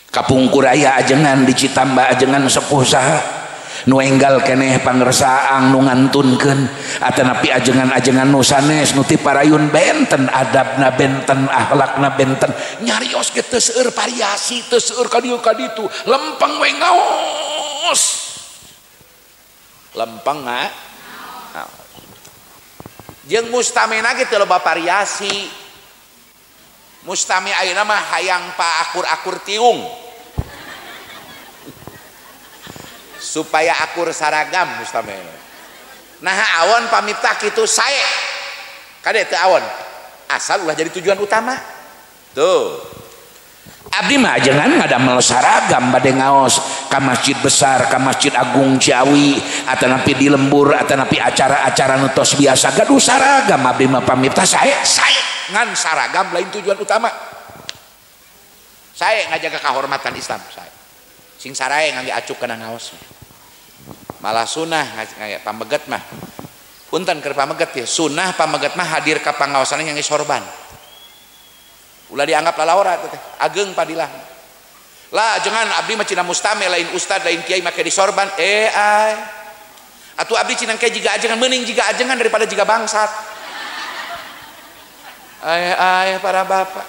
Kapungkur aya ajengan di Citamba ajengan sepuh saha nu enggal keneh pangersaang nu ngantunkeun atanapi ajengan-ajengan nu sanes nu ti parayun benten adabna benten akhlakna benten nyarios ge teu seueur variasi teu seueur ka dieu ka ditu lempeng we ngaos lempeng jeung mustamena ge teu loba variasi. Mustami ayeuna mah hayang pa akur-akur tiung supaya akur saragam mustami. Nah awon pamiptah kitu sae kade teu awon asal ulah jadi tujuan utama tuh. Abdi mah ajengan ngadamel saragam bade ngaos ka masjid besar ka masjid agung Ciawi atanapi di lembur atanapi acara-acara nu tos biasa gaduh saragam abdi mah pamiptah sae sae ngan saragam lain tujuan utama. Saya ngajaga kehormatan Islam saya sing sarae ngangge acuk kana ngaos malah sunah ngaya pameget mah punten keur pameget ya sunah pameget mah hadir ka pangaosan ngangge sorban ulah dianggap lalawara teh ageng padilah lah jangan abdi mah cina mustame lain ustad lain kiai make di sorban ai atuh abdi cina kiai jiga ajengan meuning jiga ajengan daripada jiga bangsat. Ay para bapak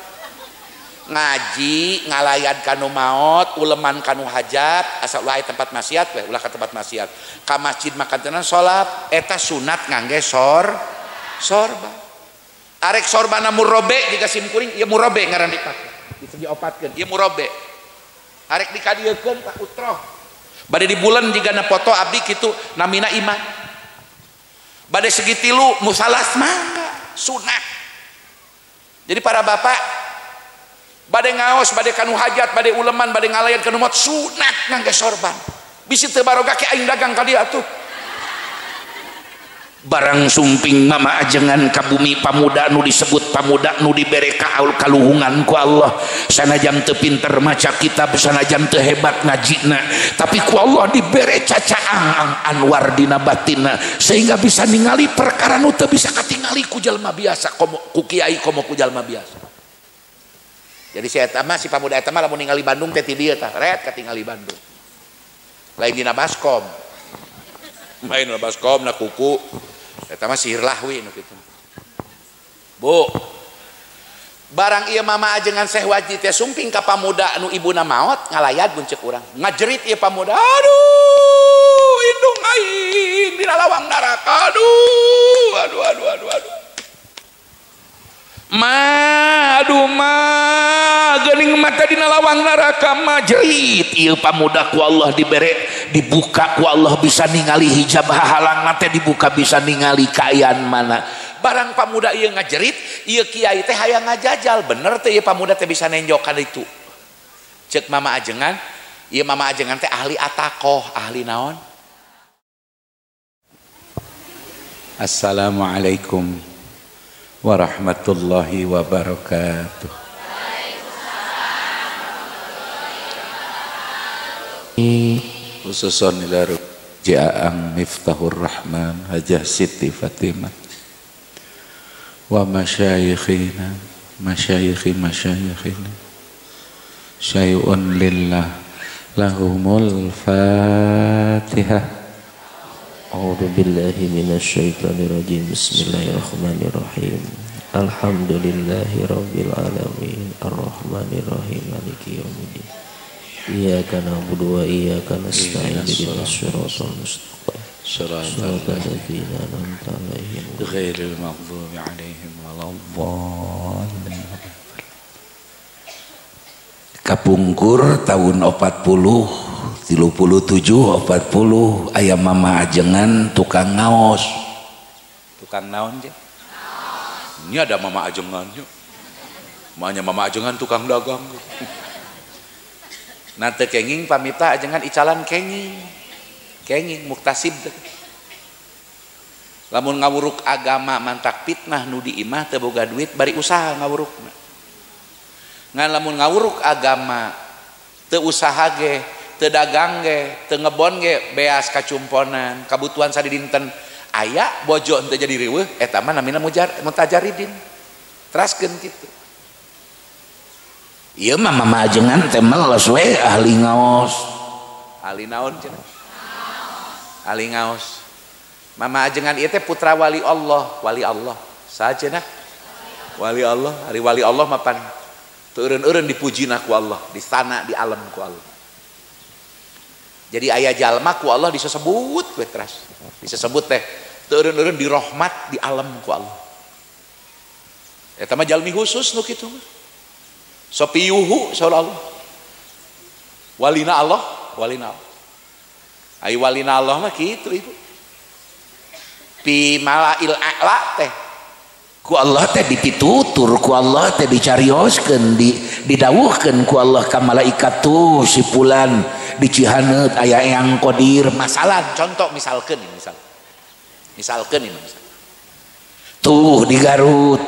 ngaji ngalayan kanu maot uleman kanu hajat asal ulah tempat maksiat we ulah ka tempat maksiat ka masjid makan tenan salat eta sunat ngangge sorban arek sorbana murrobe jiga sim kuring ieu murrobe ngaran dipake disegi opatkeun ieu murrobe arek dikadiekeun ka utroh bade di bulan jigana foto abdi kitu namina iman bade segitilu musalas mangga sunat. Jadi para bapak bade ngaos, bade kanu hajat, bade uleman, bade ngalayan kanu maot sunat ngangge sorban. Bisi teu baroga ke aing dagang ka dieu atuh. Barang sumping mama ajengan ka bumi pamuda nu disebut pamuda nu dibere kaluhungan ku Allah. Sanajan teu pinter maca kitab, sanajan teu hebat ngajina, tapi ku Allah dibere cacaang anwar dina batinna sehingga bisa ningali perkara nu teu bisa katingali ku jalma biasa komo ku kiai komo ku jalma biasa. Jadi si eta mah si pamuda eta mah lamun ningali Bandung teh ti dieu tah ret katingali Bandung. Lain dina baskom. Main na baskom na kuku eta mah sihir lahwi nu kitu. Bu, barang ieu mama ajengan Syekh Wajdi teh sumping ka pamuda nu ibuna maot ngalayat mun ceuk urang. Ngajerit ieu pamuda, aduh indung aing dina lawang neraka. Aduh, aduh aduh aduh aduh. Ma, aduh ma, geuning mata dina lawang neraka ma jerit ieu pamuda ku Allah dibere dibuka ku Allah bisa ningali hijab hahalang teh dibuka bisa ningali kaayaan mana. Barang pamuda ieu ngajerit ieu kiai teh hayang ngajajal bener teh ieu pamuda teh bisa nenjokan itu. Ceuk mama ajengan, ieu mama ajengan teh ahli atakoh, ahli naon? Assalamualaikum warahmatullahi wabarakatuh. Khususon ila Ja'ang Miftahur Rahman Hajah Siti Fatimah wa masyayikhina masyayikhi masyayikhina syai'un lillah lahumul Fatihah. A'udzu billahi minasyaitonir rajim. Bismillahirrahmanirrahim. Alhamdulillahi rabbil alamin. Arrahmanir rahim. Maliki yaumiddin. Iyyaka na'budu wa iyyaka nasta'in. Ihdinas siratal mustaqim. Siratal ladzina an'amta 'alaihim ghairil maghdubi 'alaihim waladdallin. Kapungkur tahun 40 37 40 aya mama ajengan tukang ngaos. Tukang naon je? Ini ada mama ajengannya. Makanya mama ajengan tukang dagang. Nah teu kenging pamita ajengan icalan kenging. Kenging muktasib teh. Lamun ngawuruk agama mantak fitnah nu di imah teu boga duit bari usaha ngawurukna. Ngan lamun ngawuruk agama teu usaha ge teu dagang ge, teu ngebon ge, beas kacumponan, kabutuhan sadidinten aya bojo henteu jadi riweuh eta mah namina mutajaridin. Teraskeun kitu. Ieu mah mama ajengan teh meles we ahli ngaos. Ahli naon cenah? Ahli ngaos. Mama ajengan ieu teh putra wali Allah, wali Allah. Saha cenah? Wali Allah, ari wali Allah mah pan teu eureun-eureun dipujina ku Allah, di sana di alam ku Allah. Jadi aya jalma ku Allah disebut we teras. Disebut teh teu eureun-eureun dirahmat di alam ku Allah. Eta mah jalmi khusus nu kitu mah. Sopiyuhu saur Allah. Walina Allah, walina Allah. Ai walina Allah mah kitu ibu. Pi malail a'la teh ku Allah teh dipitutur, ku Allah teh dicarioskeun, didawuhkeun ku Allah ka malaikat tuh si fulan di Cihaneut aya yang qadir. Masalah contoh misalkeun ini misal. Misalkeun ini misal. Tuh di Garut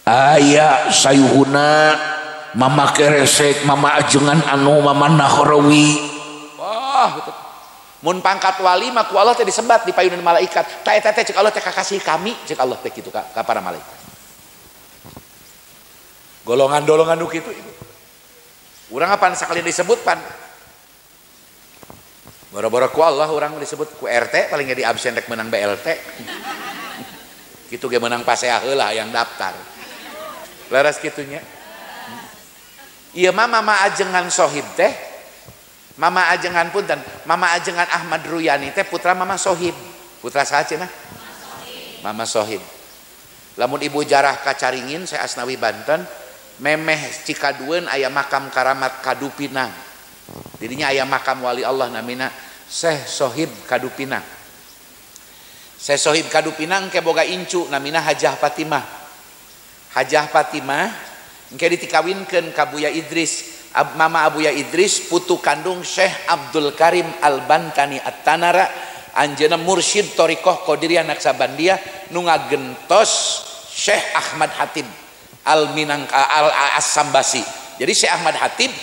aya sayuhuna mama keresek, mama ajengan anu mama nahrawi. Wah, betul. Mun pangkat wali mah ku Allah teh disebat di payunan malaikat. Ta eta teh cek Allah teh kakasih kami, cek Allah teh kitu ka para malaikat. Golongan-golongan nu kitu ibu. Urang apaan sakali disebut pan. Boro-boro ku Allah urang disebut ku RT paling jadi absen rek menang BLT. Kitu ge menang pasea heula yang daftar. Leres kitunya. Ieu mah mama ajengan sohib teh. Mama ajengan punten, mama ajengan Ahmad Ruyani teh putra mama Sohib. Putra saha cenah? Mama Sohib. Lamun ibu jarah ka Caringin, saya Asnawi Banten, memeh Cikadueun aya makam karamat Kadupinang. Didinya aya makam wali Allah namina Syekh Sohib Kadupinang. Syekh Sohib Kadupinang ke boga incu namina Hajah Fatimah. Hajah Fatimah engke ditikawinkeun ka Buya Idris. Mama Abuya Idris putu kandung Syekh Abdul Karim Al-Bantani At-Tanara, anjeunna mursyid thariqah Qadiriyah Naqsabandiyah nu ngagentos Syekh Ahmad Hatib Al-Minang Al-As-Sambasi. Jadi Syekh Ahmad Hatib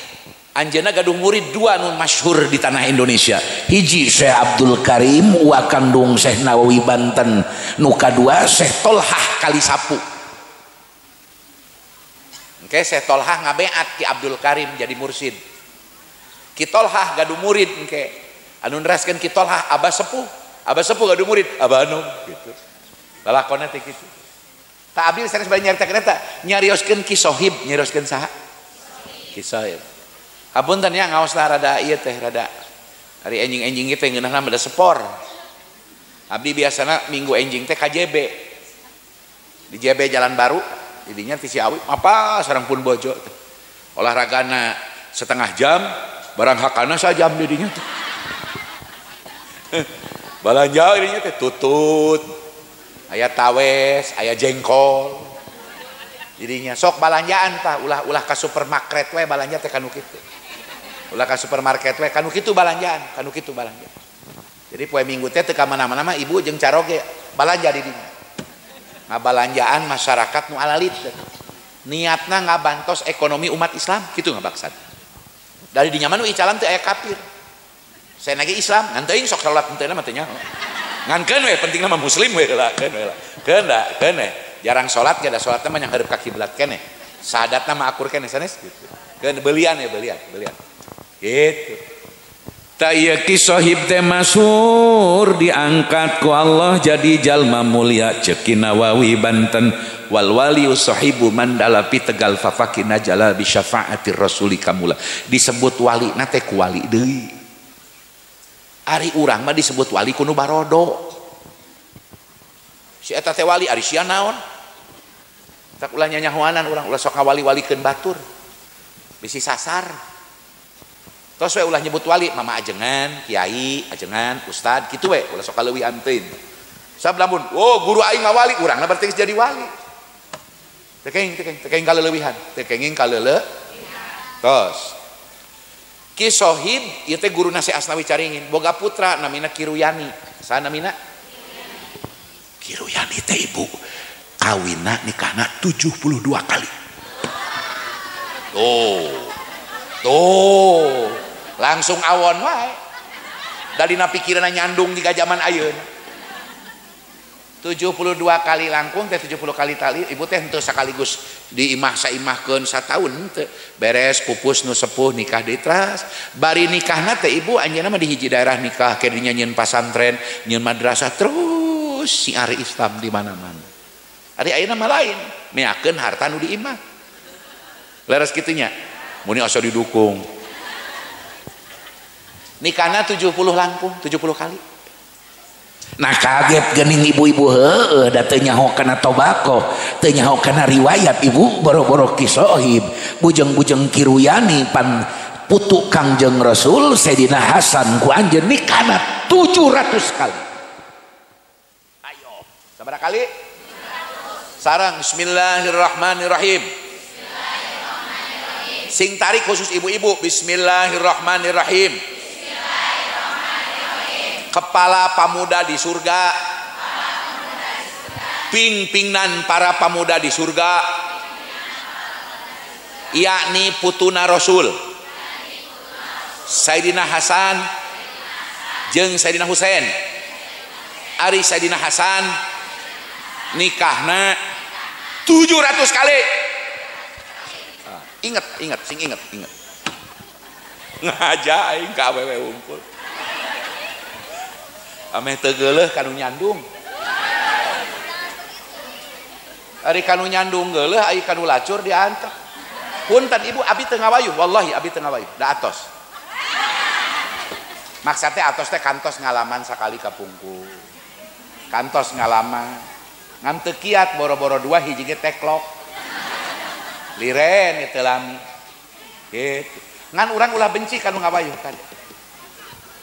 anjeunna gaduh murid dua nu masyhur di tanah Indonesia. Hiji Syekh Abdul Karim wa kandung Syekh Nawawi Banten, nu kadua Syekh Tolhah Kalisapu. Oke, Syekh Tolhah ngabeat Ki Abdul Karim jadi mursyid. Ki Tolhah gaduh murid engke. Anu neraskeun Ki Tolhah abah sepuh gaduh murid, abah anom gitu. Lalakonna teh kitu. Tak abdi sanes bari nyaritakeun eta, nyarioskeun Ki Sohib, nyarioskeun saha? Ki Sohib. Hapunten nya ngaosna rada ieu teh rada ari enjing-enjing teh ngeunahna mah da sepor. Abdi biasana minggu enjing teh ka JB. Di JB Jalan Baru. Jadinya ti si Awi apa sareng pun bojo teh. Olahragana setengah jam, barang hakana sajam didinya teh. Balanja didinya teh tutut. Aya tawes, aya jengkol. Jadinya sok balanjaan tah, ulah-ulah ka supermarket we balanja teh kanu kitu. Ulah ka supermarket we kanu kitu balanjaan, kanu kitu balanja. Jadi poe Minggu teh teu ka mana-mana mah ibu jeung caroge balanja di dinya. Ngabalanjaan masyarakat nu alalit niatna ngabantos ekonomi umat Islam kitu ngabaksad. Dari dinya mah nu icalan teu aya kafir. Saya nage Islam ngan teuing sok salat henteu mah teu nyaho. Ngankeun we pentingna mah muslim we lah, keun we lah. Keun da, keun we. Jarang salat ge da salatna mah nyanghareup ka kiblat keneh. Sadatna mah akur keneh sanes gitu. Keun belian ya belian, belian. Gitu. Ta ieu Ki Sohib teh masyhur diangkat ku Allah jadi jalma mulia ceuk Ki Nawawi Banten wal waliyu sahibu mandala pi Tegal fafakina jala bi syafaatir rasuli kamula. Disebut wali na teh ku wali deui. Ari urang mah disebut wali ku nu barodo. Si eta teh wali ari sia naon? Tak ulah nyanyahoanan urang ulah sok ngawali-walikeun batur. Bisi sasar. Tos we ulah nyebut wali, mama ajengan, kiai, ajengan, ustad, kitu we, ulah sok kaleuwihan teuing. Sab lamun, oh guru aing mah wali, urangna berarti geus jadi wali. Teu kenging, teu kenging kaleuwihan, teu kenging kaleuleuh. Tos. Ki Sohib ieu teh guruna si Asnawi Caringin, boga putra namina Ki Ruyani. Saha namina? Ki Ruyani teh ibu kawinna nikahna 72 kali. Tuh. Tuh. Langsung awon wae. Dalina pikiranna nyandung di zaman ayeuna. 72 kali langkung teh 70 kali tali ibu teh henteu sakaligus di imah saimahkeun sataun henteu. Beres pupus nu sepuh nikah deui teras. Bari nikahna teh ibu anjeunna mah di hiji daerah nikah ke dinya nyieun pasantren, nyieun madrasah terus siar Islam di mana-mana. Ari ayeuna mah lain, meakeun harta nu di imah. Leres kitu nya. Muni asa didukung. Nikahna 70 langkung, 70 kali. Nah kaget gening ibu-ibu heueuh da teu nyaho kana tobako, teu nyaho kana riwayat ibu boro-boro ki sohib, bujeng-bujeng kiruyani pan putu Kangjeng Rasul Sayyidina Hasan ku anjeun nikahna 700 kali. Ayo, sabaraha kali? Sarang bismillahirrahmanirrahim. Bismillahirrahmanirrahim. Sing tarik khusus ibu-ibu bismillahirrahmanirrahim. Kepala pemuda di surga, ping-pingnan para pemuda di surga, yakni putuna Rasul Sayyidina Hasan jeung Sayyidina Husain. Ari Sayyidina Hasan nikahna 700 kali. Ingat, ingat, sing ingat, ingat. Ngaja aing ka awewe wungkul. Ameh teu geuleuh kanu nyandung. Ari kanu nyandung geuleuh ari kanu lacur diantek. Punten ibu abi teu ngawayuh, wallahi abi teu ngawayuh, da atos. Maksad teh atos teh kantos ngalaman sakali kapungkur. Kantos ngalaman. Ngan teu kiat boro-boro dua hiji ge teklok. Liren teu lami. Gitu. Ngan urang ulah benci kanu ngawayuh tadi.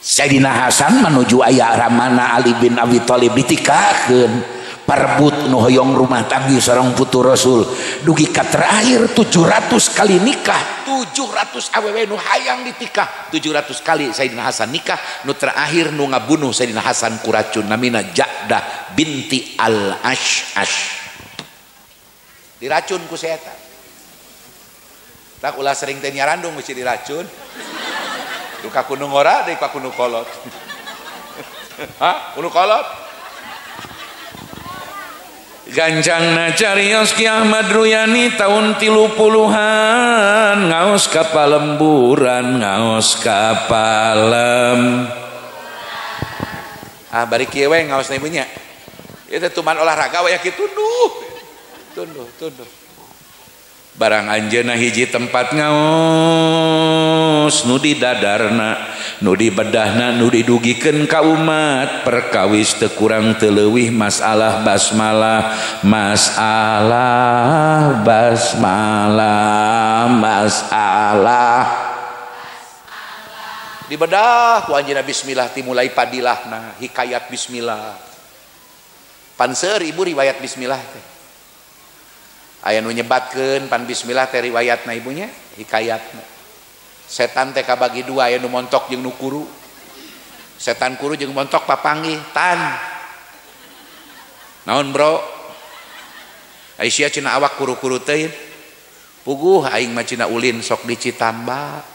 Sayyidina Hasan menuju aya ramana Ali bin Abi Thalib ditikahkeun parebut nu hoyong rumah tanggi sareng putu Rasul dugi ka terakhir 700 kali nikah, 700 awewe nu hayang ditikah, 700 kali Sayyidina Hasan nikah, nu terakhir nu ngabunuh Sayyidina Hasan ku racun namina Ja'dah binti Al-Ash'ash. Diracun ku setan. Tak ulah sering teh nyarandung mesti diracun. Duka kuno ngora, deui ka kuno kolot. Hah? Kuno kolot? Gancangna carios Ki Ahmad Ruyani tahun 30-an ngaos ka palemburan, ngaos ka palem. Ah bari kieu we ngaosna ibu nya. Ieu teh tuman olahraga we kitu tunduh. Tunduh, tunduh. Barang anjeunna hiji tempat ngaos nu didadarna, nu dibedahna, nu didugikeun ka umat perkawis teu kurang teu leuwih masalah basmalah, masalah basmalah, masalah. Dibedah ku anjeunna bismillah timulai padilahna, hikayat bismillah. Pan seueur ibu riwayat bismillah teh. Aya nu nyebatkeun pan bismillah teh riwayatna ibunya, hikayatna. Setan teh kabagi dua, aya nu montok jeung nu kuru. Setan kuru jeung montok papanggih, tan. Naon bro? Ai sia cenah awak kuru-kuru teuing. Puguh aing mah cenah ulin sok di Citamba.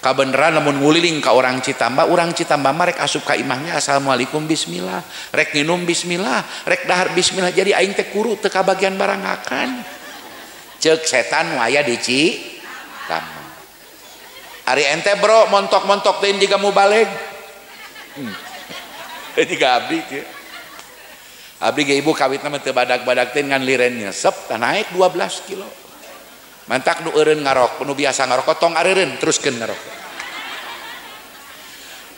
Kabeneran lamun nguliling ka orang Citamba mah rek asup ka imahnya assalamualaikum bismillah, rek nginum bismillah, rek dahar bismillah. Jadi aing teh kuru teu kabagian barangakan. Ceuk setan nu aya di Citamba. Ari ente bro montok-montok teuing jiga mubaleg. Jiga abdi kieu. Abdi ge ibu kawitna mah teu badag-badag teh ngan liren nyesep tah naik 12 kilo. Mantak nu eureun ngarokok, nu biasa ngarokok tong areureun teruskeun ngarokok.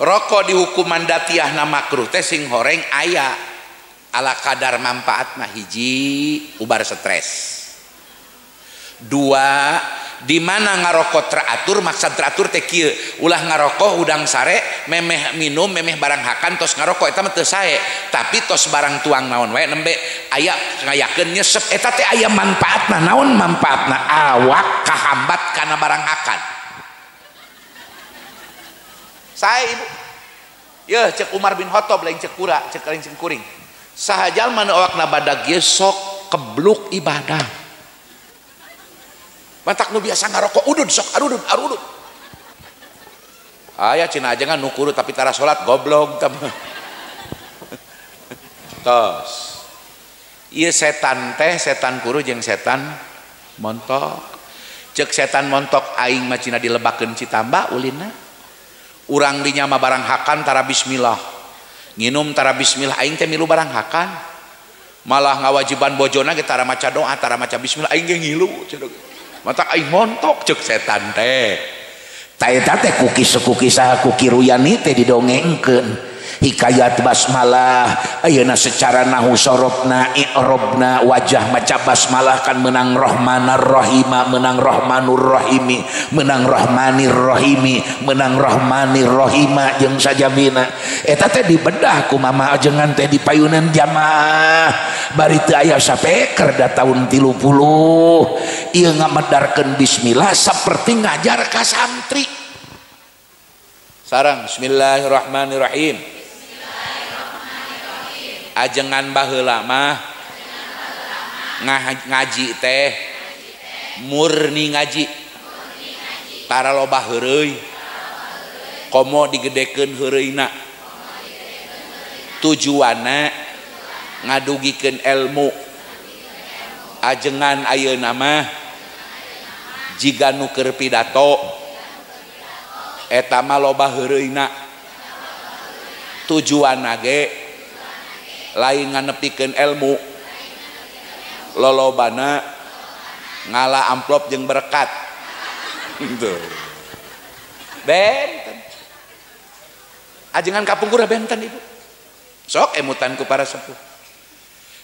Rokok dihukum mandatiahna makruh teh sing horeng aya ala kadar manfaatna hiji ubar stres. Dua, di mana ngarokok teratur, maksud teratur teh kieu, ulah ngarokok udang sare, memeh minum, memeh barang hakan tos ngarokok eta mah teu sae, tapi tos barang tuang naon wae nembe aya ngayakeun nyesep eta teh aya manfaatna. Naon manfaatna? Awak kahambat kana barang hakan. Sae ibu. Yeuh cek Umar bin Khattab lain cek kura, cek lain cek kuring. Saha jalma nu awakna badag ieu sok kebluk ibadah. Mantak nu biasa ngarokok udud sok arudud arudud. Aya cenah ajengan nu kuru tapi tara salat goblok tah. Tos. Ieu setan teh setan kuru jeung setan montok. Cek setan montok aing mah cina dilebakeun Citamba ulinna. Urang dinya mah barang hakan tara bismillah. Nginum tara bismillah aing teh milu barang hakan. Malah ngawajiban bojona ge tara maca doa, tara maca bismillah aing ge ngilu cenah. Matak aing montok cek setan teh. Ta eta teh kuki saha kuki ruyani teh didongengkeun. Hikayat basmalah ayeuna secara nahu sorobna i'robna wajah maca basmalah kan menang rohmanar rohima menang rohmanur rohimi menang rohmanir rohimi menang rohmanir rohima jeung sajamina eta teh dibedah ku mama ajengan teh dipayunan jamaah bari teu aya sapeker da taun 30 ieu ngamedarkeun bismillah saperti ngajar ka santri. Sareng bismillahirrahmanirrahim. Ajengan baheula mah ngaji teh murni ngaji tara loba heureuy komo digedekeun heureuyna tujuanna ngadugikeun ilmu. Ajengan ayeuna mah jiga nu keur pidato eta mah loba heureuyna tujuanna ge lain nganepikeun ilmu lolobana ngala amplop jeung berkat gitu. Benten ajengan kapungkur benten ibu sok emutan ku para sepuh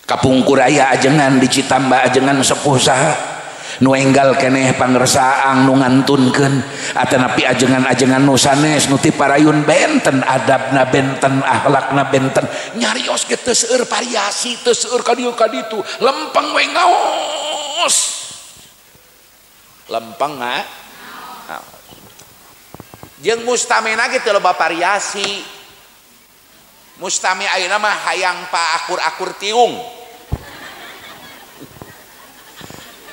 kapungkur aya ajengan di Citamba ajengan sepuh saha nu enggal keneh pangersaang nu ngantunkeun atanapi ajengan-ajengan nu sanes nu ti parayun benten adabna benten akhlakna benten nyarios ge teu seueur variasi teu seueur ka dieu ka ditu lempeng we ngaos lempeng ha jeung mustamena ge teu loba variasi. Mustami ayeuna mah hayang pa akur-akur tiung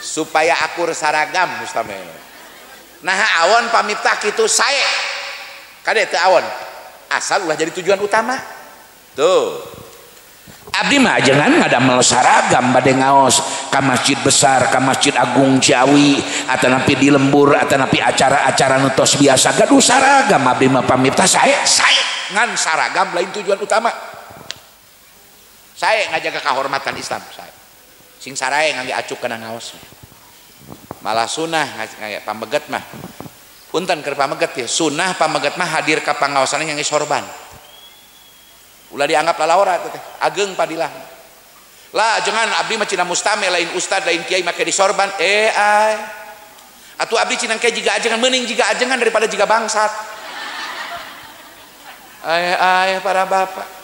supaya akur saragam mustami. Nah awon pamiptah kitu sae kade teu awon asal ulah jadi tujuan utama tuh. Abdi mah ajengan ngadamel saragam bade ngaos ka masjid besar ka masjid agung Ciawi atanapi di lembur atanapi acara-acara nu tos biasa gaduh saragam abdi mah pamiptah sae sae ngan saragam lain tujuan utama. Sae ngajaga kehormatan Islam sae sing sarae ngangge acuk kana ngaos malah sunah ngangge pameget mah punten keur pameget ya sunah pameget mah hadir ka pangaosan ngangge sorban ulah dianggap lalawara teh ageng padilah lah jangan abdi mah cina mustame lain ustad lain kiai make di sorban ai atuh abdi cina kiai jiga ajengan meuning jiga ajengan daripada jiga bangsat ai para bapak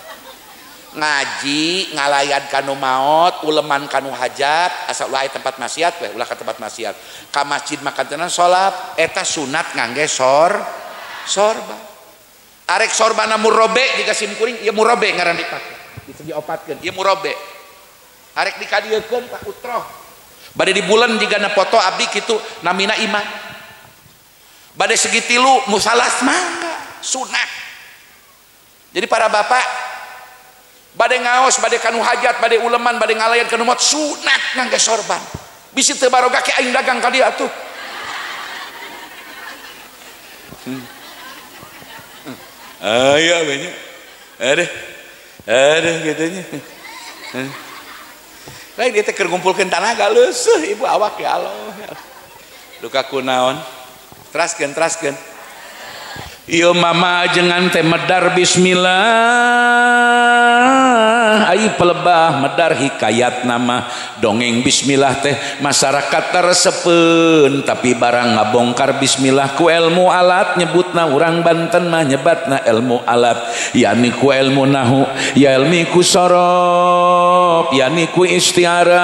ngaji ngalayan kanu maot uleman kanu hajat asal ulah tempat maksiat we ulah ka tempat maksiat ka masjid makan tenan salat eta sunat ngangge sorban arek sorbana murrobe jiga sim kuring ieu murrobe ngaran dipake disegi opatkeun ieu murrobe arek dikadiekeun ka utroh bade di bulan jiga na foto abdi kitu namina iman bade segitilu musalas mangga sunat. Jadi para bapak bade ngaos, bade kanu hajat, bade uleman, bade ngalayan kanu maot sunat ngangge sorban. Bisi teu baroga ke aing dagang ka dieu atuh. Aya banyak. Aduh. Aduh gitunya. Lain dia teh keur ngumpulkeun tanaga leuseurh ibu awak ya Allah. Duka kunaon? Teraskeun, teraskeun. Ieu mama ajengan teh medar bismillah ai pelebah medar hikayat nama dongeng bismillah teh masyarakat tersepeun tapi barang ngabongkar bismillah ku ilmu alat nyebutna urang Banten mah nyebatna ilmu alat yani ku ilmu nahu ya ilmi ku sorob yani ku istiarah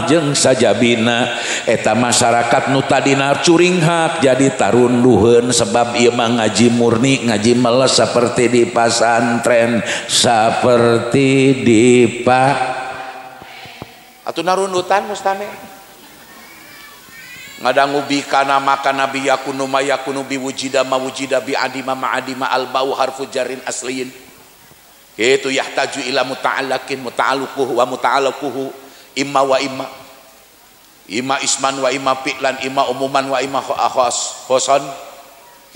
jeung sajabina eta masyarakat nu tadina curinghak jadi tarun duheun sebab ieu mah ngaji murni ngaji meles seperti di pasantren seperti di pak atuh narundutan mustame ngadangu bi kana maka nabi yakunu ma yakunu bi wujida ma wujida bi adima ma adima al bau harfu jarin asliin Itu yahtaju ila muta'allakin muta'alluquhu wa muta'allaquhu imma wa imma. Imma isman wa imma fi'lan imma umuman wa imma khas khoson.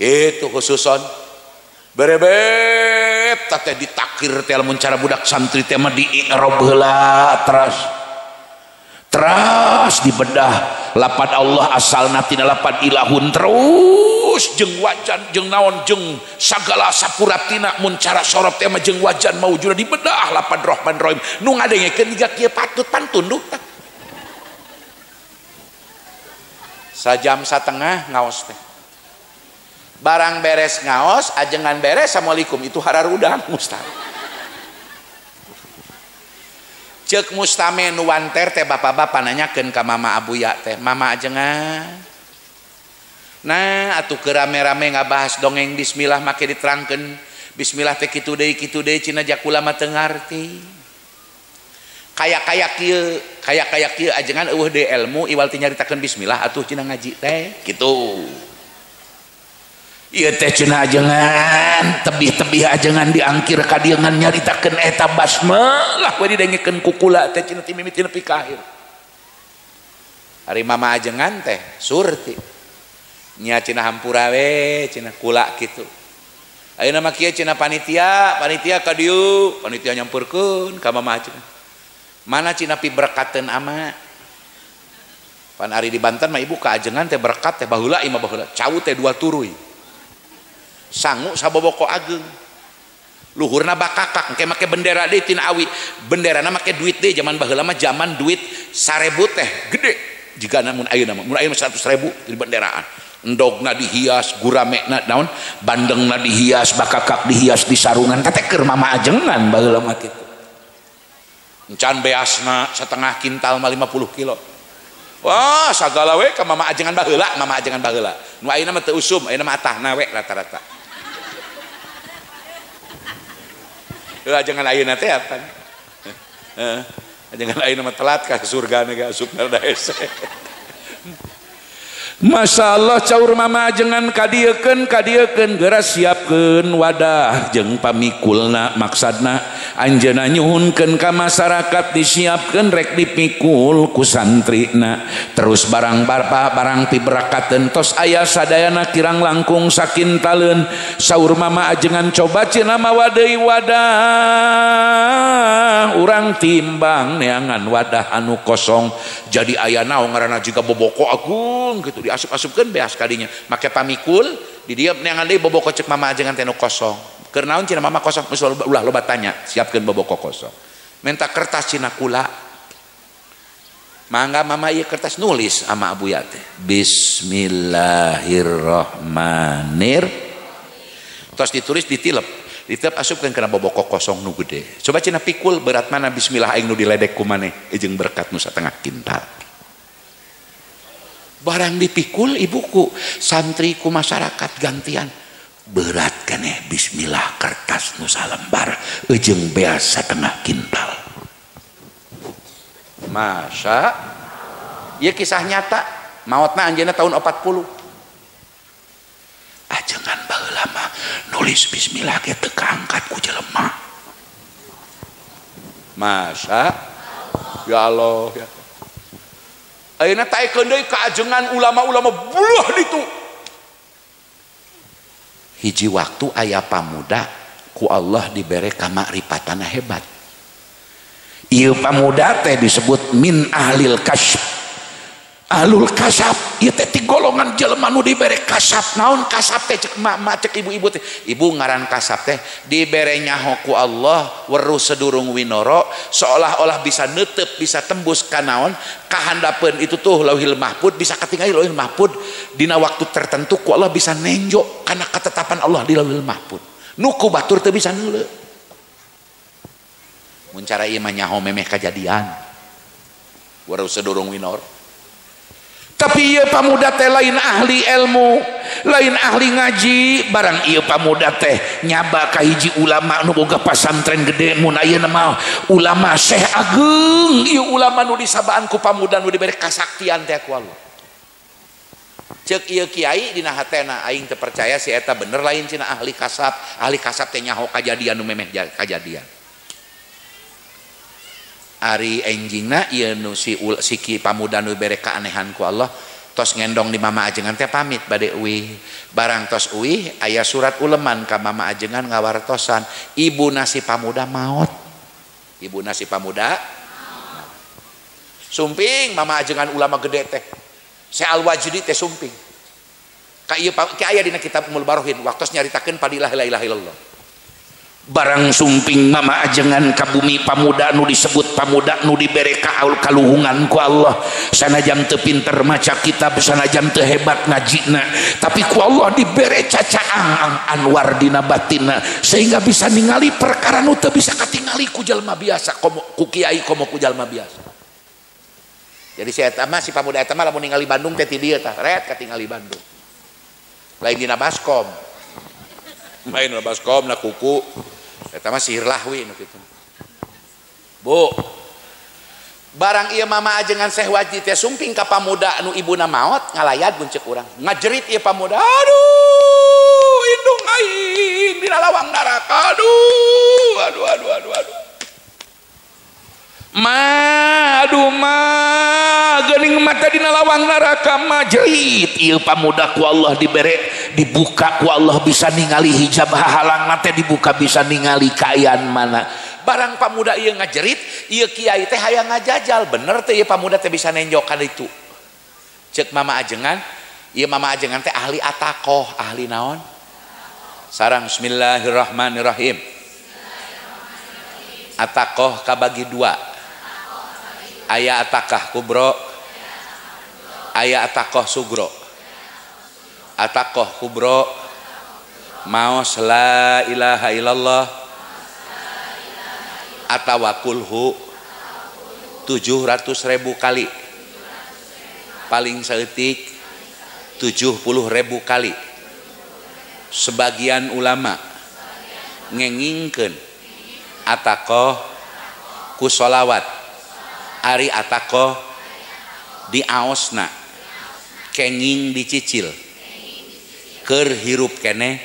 Itu khususon. Berebet teh ditakir teh lamun cara budak santri teh mah di-i'rab heula teras. Teras dibedah lapad Allah asalna tina lapad ilahun terus jeung wajan jeung naon jeung sagala sapuratina mun cara sorot teh mah jeung wajan maujudna dibedah lapad Rahman Rahim nu ngadengekeun jiga kieu patut pantun duh. Sajam satengah ngaos teh. Barang beres ngaos ajengan beres assalamualaikum itu hararudang mustah. Cek mustame nu wanter teh bapak-bapak nanyakeun ka mama abuya teh, mama ajengan. Nah, atuh keur rame-rame ngabahas dongeng bismillah make diterangkeun bismillah teh kitu deui cenah jakula mah teu ngarti. Kaya-kaya kieu, kaya-kaya kieu ajengan eueuh deui ilmu iwal ti nyaritakeun bismillah atuh cenah ngaji teh kitu. Ieu teh cenah ajengan, tebih-tebih ajengan diangkir ka dieu ngan nyaritakeun eta basmalah we didengekeun ku kula teh cenah ti mimiti nepi ka akhir. Ari mama ajengan teh surti. Nya cenah hampura we cenah kula kitu. Ayeuna mah kieu cenah panitia, panitia ka dieu, panitia nyamperkeun ka mama ajengan. Mana cenah piberkateun ama? Pan ari di Banten mah ibu ka ajengan teh berkat teh baheula imah baheula, cau teh dua turuy. Sangu saboboko ageng luhurna bakakak engke make bendera deui tina awi benderana make duit deui zaman baheula mah zaman duit 1000 teh gede jigana mun ayeuna mah mun ayeuna 100.000 di benderaan endogna dihias guramena naon bandengna dihias bakakak dihias di sarungan teh keur mama ajengan baheula mah kitu encan beasna setengah kintal mah 50 kilo. Wah sagala we ka mama ajengan baheula mama ajengan baheula nu ayeuna mah teu usum ayeuna mah atahna we rata-rata. Ajengan ayeuna teh apa? Heeh. Ajengan ayeuna mah telat ka surga ge asupna da hese. Masyaallah caur mama ajengan kadiekeun kadiekeun geura siapkeun wadah jeung pamikulna maksadna anjeunna nyuhunkeun ka masyarakat disiapkeun rek dipikul ku santrina terus barang barpa barang piberakateun tos aya sadayana kirang langkung sakintaleun saur mama ajengan coba cenah mawa deui wadah urang timbang neangan wadah anu kosong jadi aya naon ngaranna jiga boboko agung kitu diasup-asupkeun beas kadinya make pamikul di dieu neangan deui boboko cek mama ajengan teh nu kosong keur naon cenah mama kosong geus ulah loba tanya siapkeun boboko kosong minta kertas cenah kula mangga mama ieu kertas nulis sama abuya teh bismillahirrahmanir tos ditulis ditilep ditilep asupkeun kana boboko kosong nu gede coba cenah pikul berat mana bismillah aing nu diledek ku maneh jeung berkat nu satengah kintal. Barang dipikul ibuku santri ku masyarakat gantian berat keneh bismillah kertas nu salembar jeung beas setengah kintal. Masa ieu kisah nyata maotna anjeunna tahun 40. Ajengan baheula mah nulis bismillah ge teu kaangkat ku jelema. Masa ya Allah ya. Ayeuna taekeun deui ka ajengan ulama-ulama buah ditu. Hiji waktu aya pamuda ku Allah dibere kamakripatana hebat. Ieu pamuda teh disebut min ahlil kasyf. Ahlul kasab ieu teh ti golongan jelema nu dibere kasab. Naon kasab teh cek mak cek ibu-ibu teh. Ibu ngaran kasab teh dibere nyaho ku Allah weruh sedurung winoro seolah-olah bisa neuteup bisa tembus ka naon kahandapeun itu tuh Lauhil Mahfud bisa katingali Lauhil Mahfud dina waktu tertentu ku Allah bisa nenjo kana ketetapan Allah di Lauhil Mahfud. Nu ku batur teu bisa neuleu. Mun cara ieu mah nyaho memeh kajadian. Weruh sedurung winoro. Tapi ieu pamuda teh lain ahli ilmu, lain ahli ngaji, barang ieu pamuda teh nyaba ka hiji ulama nu boga pasantren gede mun ayeuna mah ulama Syekh Ageng, ieu ulama nu disabaan ku pamuda nu dibere kasaktian teh ku Allah. Cek ieu kiai dina hatena aing teu percaya si eta bener lain cenah ahli kasab teh nyaho kajadian nu memeh kajadian. Ari enjingna ieu nu si ki pamuda nu bere kaanehan ku Allah tos ngendong di mama ajengan teh pamit bade uih. Barang tos uih aya surat uleman ka mama ajengan ngawartosan ibu nasi pamuda maot. Ibu nasi pamuda sumping mama ajengan ulama gede teh. Syekh Al-Wajdi teh sumping. Ka ieu ka aya dina kitab Ummul Barohin waktos nyaritakeun fadilah la ilaha illallah. Barang sumping mama ajengan ka bumi pamuda nu disebut pamuda nu dibere kaluhungan ku Allah sanajan teu pinter maca kitab sanajan teu hebat ngajina tapi ku Allah dibere cacaang anwar dina batinna sehingga bisa ningali perkara nu teu bisa katingali ku jalma biasa komo ku kiai komo ku jalma biasa. Jadi si eta mah si pamuda eta mah lamun ningali Bandung teh ti dieu tah ret katingali Bandung. Lain dina baskom. Lain dina baskom na kuku. Eta mah sihir lahwi nu kitu. Bu. Barang ieu mama ajengan Syekh Wajdi teh sumping ka pamuda nu ibuna maot ngalayad mun ceuk urang. Ngajerit ieu pamuda, aduh indung aing dina lawang neraka. Aduh, aduh aduh aduh aduh. Ma aduh ma geuning mata dina lawang neraka ma jerit ieu pamuda ku Allah dibere dibuka ku Allah bisa ningali hijab hahalangna teh dibuka bisa ningali kaayaan mana. Barang pamuda ieu ngajerit ieu kiai teh hayang ngajajal bener teh ieu pamuda teh bisa nenjokan itu. Ceuk mama ajengan ieu mama ajengan teh ahli atakoh ahli naon sarang bismillahirrahmanirrahim. Atakoh kabagi dua. Aya atakah kubro, aya atakoh sugro. Atakoh kubro maos la ilaha illallah atawa kulhu 700.000 kali, paling saeutik 70.000 kali. Sebagian ulama ngengingkeun atakoh ku sholawat. Ari atakoh diaosna kenging dicicil keur hirup keneh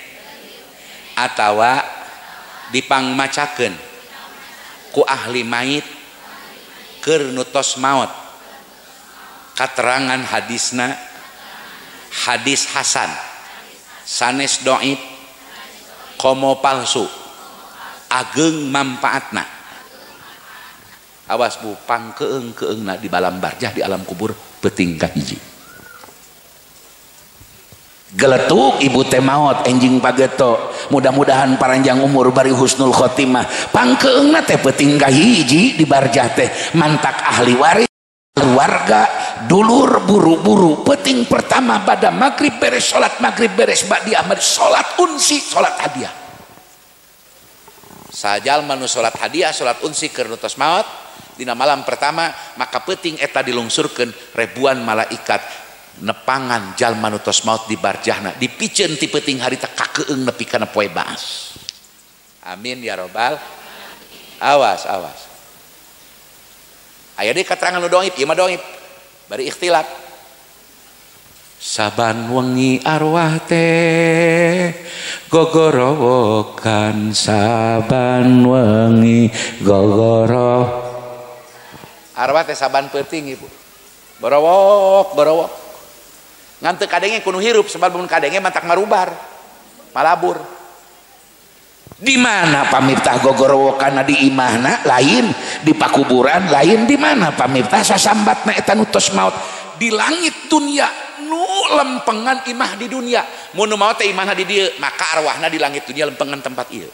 atawa dipangmacakeun ku ahli mait keur nu tos maot. Katerangan hadisna hadis hasan sanes dhaif komo palsu ageng manfaatna. Awas bu, pangkeung-keungna di balam barjah di alam kubur peuting kahiji. Geletuk ibu teh maot enjing pageto. Mudah-mudahan paranjang umur bari husnul khotimah. Pangkeungna teh peuting kahiji di barjah teh mantak ahli waris keluarga dulur buru-buru peuting pertama pada maghrib beres salat maghrib beres ba'di ahmad salat unsi salat hadiah. Sajal manu salat hadiah salat unsi keur nu tos maot dina malam pertama maka peuting eta dilungsurkeun ribuan malaikat nepangan jalma nu tos maot di barjahna dipiceun ti peuting harita kakeung nepi kana poe baas. Amin ya robbal. Awas awas. Aya deui katerangan nu doib ieu mah doib bari ikhtilaf. Saban wengi arwah teh gogorowokan saban wengi gogoro. Arwah teh saban peuting ibu. Borowok borowok. Ngan teu kadenge kudu hirup sebab mun kadenge mantak marubar. Malabur. Di mana pamirtah gogorowokan di imahna lain, di pakuburan lain, di mana pamirtah sasambatna eta nu tos maot di langit dunia nu lempengan imah di dunia. Mun nu maot teh imahna di dieu, maka arwahna di langit dunia lempengan tempat ieu.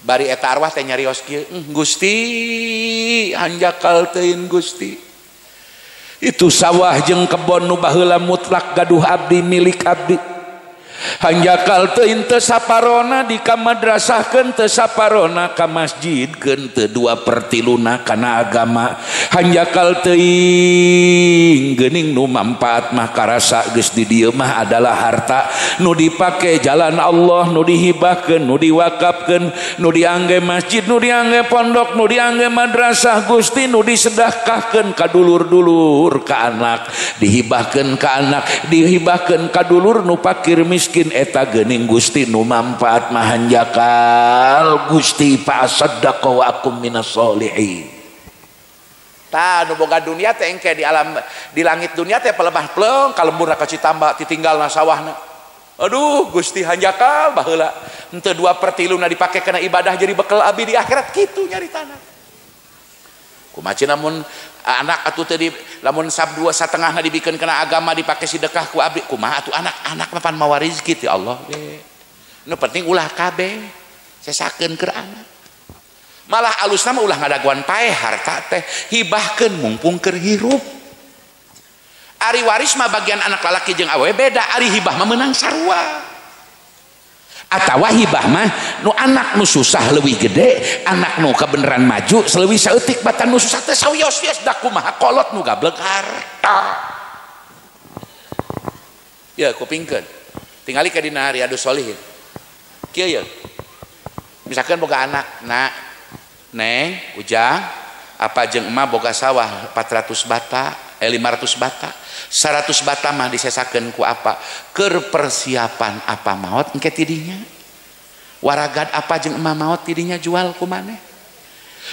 Bari eta arwah teh nyarios kieu, Gusti hanjakal teuing Gusti. Itu sawah jeung kebon nu baheula mutlak gaduh abdi milik abdi. Hanjakal teuing teu saparona di ka madrasahkeun teu saparona ka masjidkeun teu 2/3 kana agama. Hanjakal teuing geuning nu manfaat mah karasa geus di dieu mah adalah harta nu dipake jalan Allah, nu dihibahkeun, nu diwakafkeun, nu diangge masjid, nu diangge pondok, nu diangge madrasah Gusti, nu disedekahkeun ka dulur-dulur ka anak, dihibahkeun ka anak, dihibahkeun ka dulur nu pakir miskin eta geuning Gusti nu manfaat mah hanjakal Gusti fa asaddaqa wa akum minas solihin. Tah nu boga dunia teh engke di alam di langit dunia teh pelebah pleung ka lemburna ka Citamba titinggalna sawahna. Aduh Gusti hanjakal baheula henteu 2/3 na dipake kana ibadah jadi bekel abdi di akhirat kitu nyaritana. Kumaha cenah mun anak atuh teu di lamun sab 2,5 na dibikeun kana agama dipake sedekah ku abdi kumaha atuh anak-anak mah pan mawa rezeki ti Allah ge. Nu penting ulah kabeh sesakeun keur anak. Malah alusna mah ulah ngadaguan paeh harta teh hibahkeun mumpung keur hirup. Ari waris mah bagian anak lalaki jeung awewe beda, ari hibah mah meunang sarua. Atawa hibah mah nu anak nu susah leuwih gede, anak nu kebeneran maju leuwih saeutik batan nu susah teh sawios-wios da kumaha kolot nu gablek harta. Ya kupingkeun. Tingali ka dina Riyadhus Shalihin. Kieu ye. Misalkan boga anak, nak, Neng, Ujang, apa jeung emak boga sawah 400 bata, 500 bata. 100 bata mah disesakeun ku apa? Keur persiapan apa maot engke tidinya. Waragad apa jeung emak maot tidinya jual ku maneh.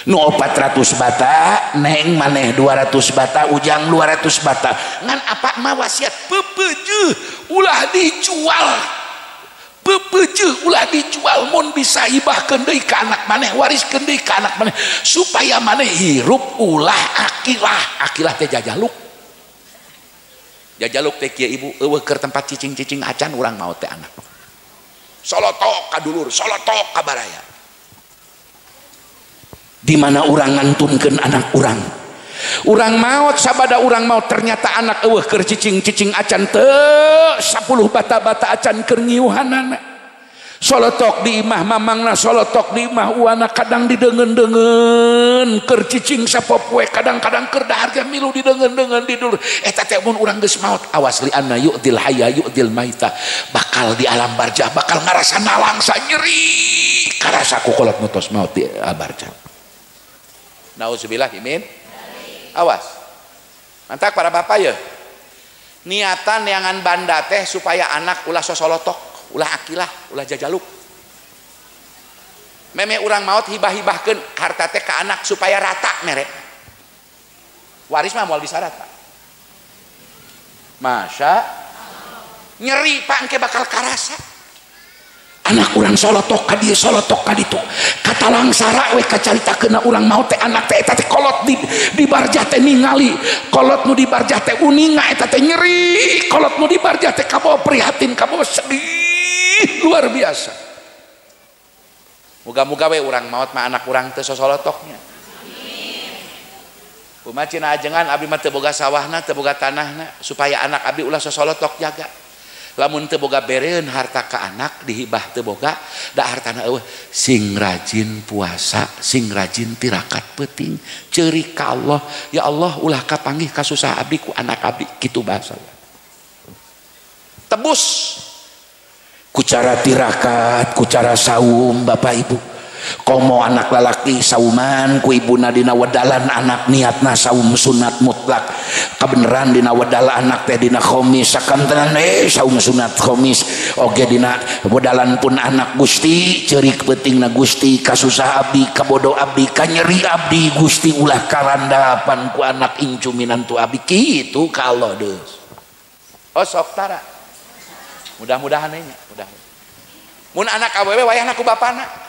Nu 400 bata, Neng maneh 200 bata, Ujang 200 bata. Ngan apa mah wasiat peupeujeuh ulah dijual. Peupeujeuh ulah dijual mun bisa hibahkeun deui ka anak maneh, wariskeun deui ka anak maneh supaya maneh hirup ulah akilah. Akilah teh jajaluk. Jajaluk teh kieu ibu eueuh keur tempat cicing-cicing acan urang maot teh anak. Solotok ka dulur, solotok ka baraya. Di mana urang ngantunkeun anak urang. Urang maot sabada urang maot ternyata anak eueuh keur cicing-cicing acan teu 10 bata-bata acan keur ngiuhanana. Solotok di imah mamangna, solotok di imah uana, kadang didengen-dengen keur cicing sapopoe, kadang-kadang keur dahar ge milu didengen-dengen di dulur. Eta teh mun urang geus maot awas li anna yu'dil hayya yu'dil maita, bakal di alam barjah bakal ngarasa nalangsa nyeri karasa ku kolot nu tos maot di alam barjah. Nauzubillah min. Awas. Mantak para bapak ya. Niatan neangan banda teh supaya anak ulah sosolotok, ulah akilah, ulah jajaluk. Meme urang maot hibah-hibahkeun harta teh ka anak supaya rata mere. Waris mah moal bisa rata. Masya nyeri Pak engke bakal karasa. Anak urang solotok ka dieu, solotok ka ditu. Kata langsara we kacaritakeunna urang maot teh anak teh eta teh kolot di barjah teh ningali, kolot nu di barjah teh uninga eta teh nyeri, kolot nu di barjah teh kabawa prihatin, kabawa sedih luar biasa. Muga-muga we urang maot mah anak urang teu sosolotoknya. Kumaha cenah ajengan abdi mah teu boga sawahna, teu boga tanahna supaya anak abdi ulah sosolotok jaga. Lamun teu boga bereun harta ka anak dihibah teu boga da hartana eueuh, sing rajin puasa, sing rajin tirakat peuting, ceurik ka Allah, ya Allah ulah kapanggih kasusah abdi ku anak abdi kitu bahasa. Tebus ku cara tirakat, ku cara saum Bapak Ibu. Komo anak lalaki sauman ku ibuna dina wedalan anak niatna saum sunat mutlak. Kabeneran dina wedal anak teh dina khomis sakantenan saum sunat khomis oge dina wedalan pun anak Gusti ceurik peutingna Gusti kasusah abdi kabodo abdi kanyeri abdi Gusti ulah karandapan ku anak incu minantu abdi kitu ka Allah deus. Oh sok tara. Mudah-mudahan nya, mudah. Mun anak awewe wayahna ku bapana.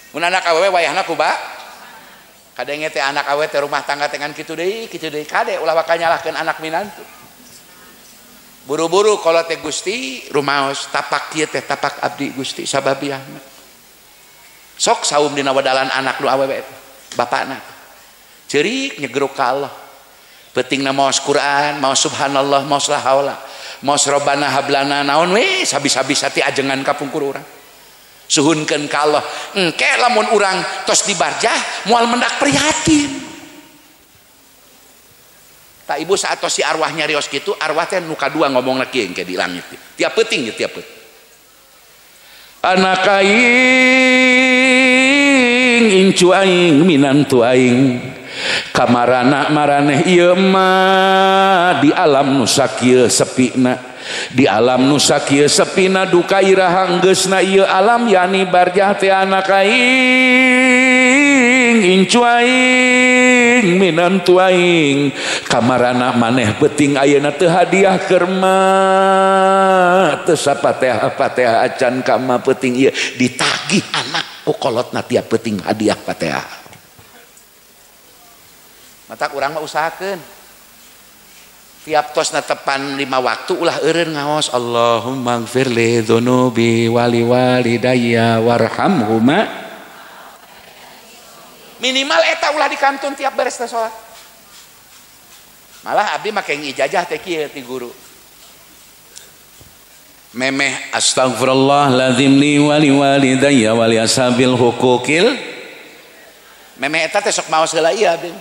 Mun anak awewe wayahna ku ba kadenge teh anak awewe teh rumah tangga teh ngan kitu deui kade ulah bakal nyalahkeun anak minantu. Buru-buru kalau teh Gusti rumaos tapak kieu teh tapak abdi Gusti sababiahna. Sok saum dina wedalan anak nu awewe bapana. Ceurik nyegeruk ka Allah. Peutingna maos Quran, maos subhanallah, maos la haula. Maos robana hablana naon we habis-habis hati ajengan kapungkur urang. Suhunkeun ka Allah. Engke lamun urang tos di barjah moal mendak prihatin. Tak ibu saat tos si arwah nyarios kitu, arwah teh nu kadua ngomongna kieu engke di langit. Tiap peuting ya tiap peuting. Anak aing incu aing minantu aing kamarana maraneh ieu mah di alam nu sakieu sepina, di alam nu sakieu sepina duka iraha enggeusna ieu alam yani barjah teh anak aing incu aing minantu aing kamarana maneh peuting ayeuna teu hadiah keur mah teu sapateh-pateh acan ka mah peuting ieu ditagih anak ku kolotna tiap peuting hadiah pateh. Matak urang mah usahakeun tiap tos netepan 5 waktu ulah eureun ngaos Allahumma gfirli dzunubi wali walidayya warhamhuma. Minimal eta ulah dikantun tiap beres teh salat. Malah abdi make ngijajah teh kieu ti guru. Memeh astagfirullahaladzim li wali walidayya wali ashabil hukukil. Memeh eta teh sok maos heula ieu abdi.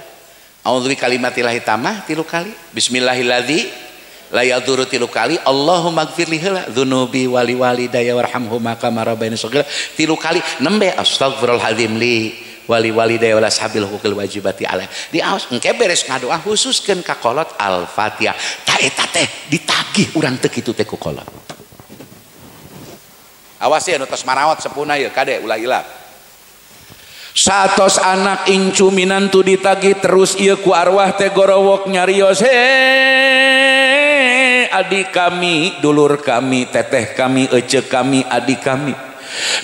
A'udzu bikalimatillahi tammah 3 kali. Bismillahilladzi la yadurru 3 kali. Allahumma gfirli heula dzunubi wali walidayya warhamhuma kama rabbayani shaghira 3 kali. Nembe astagfirullahaladzim li wali walidayya wal ashabil hukukil wajibati alaih. Diaos engke beres ngadoa khususkeun ka kolot Al-Fatihah. Ta eta teh ditagih urang teu kitu teh ku kolot. Awas ya nu tos marawat sepuna ieu kade ulah hilap. Satos anak incu minantu ditagih terus ieu ku arwah teh gorowok nyarios he adik kami, dulur kami, teteh kami, ece kami, adik kami.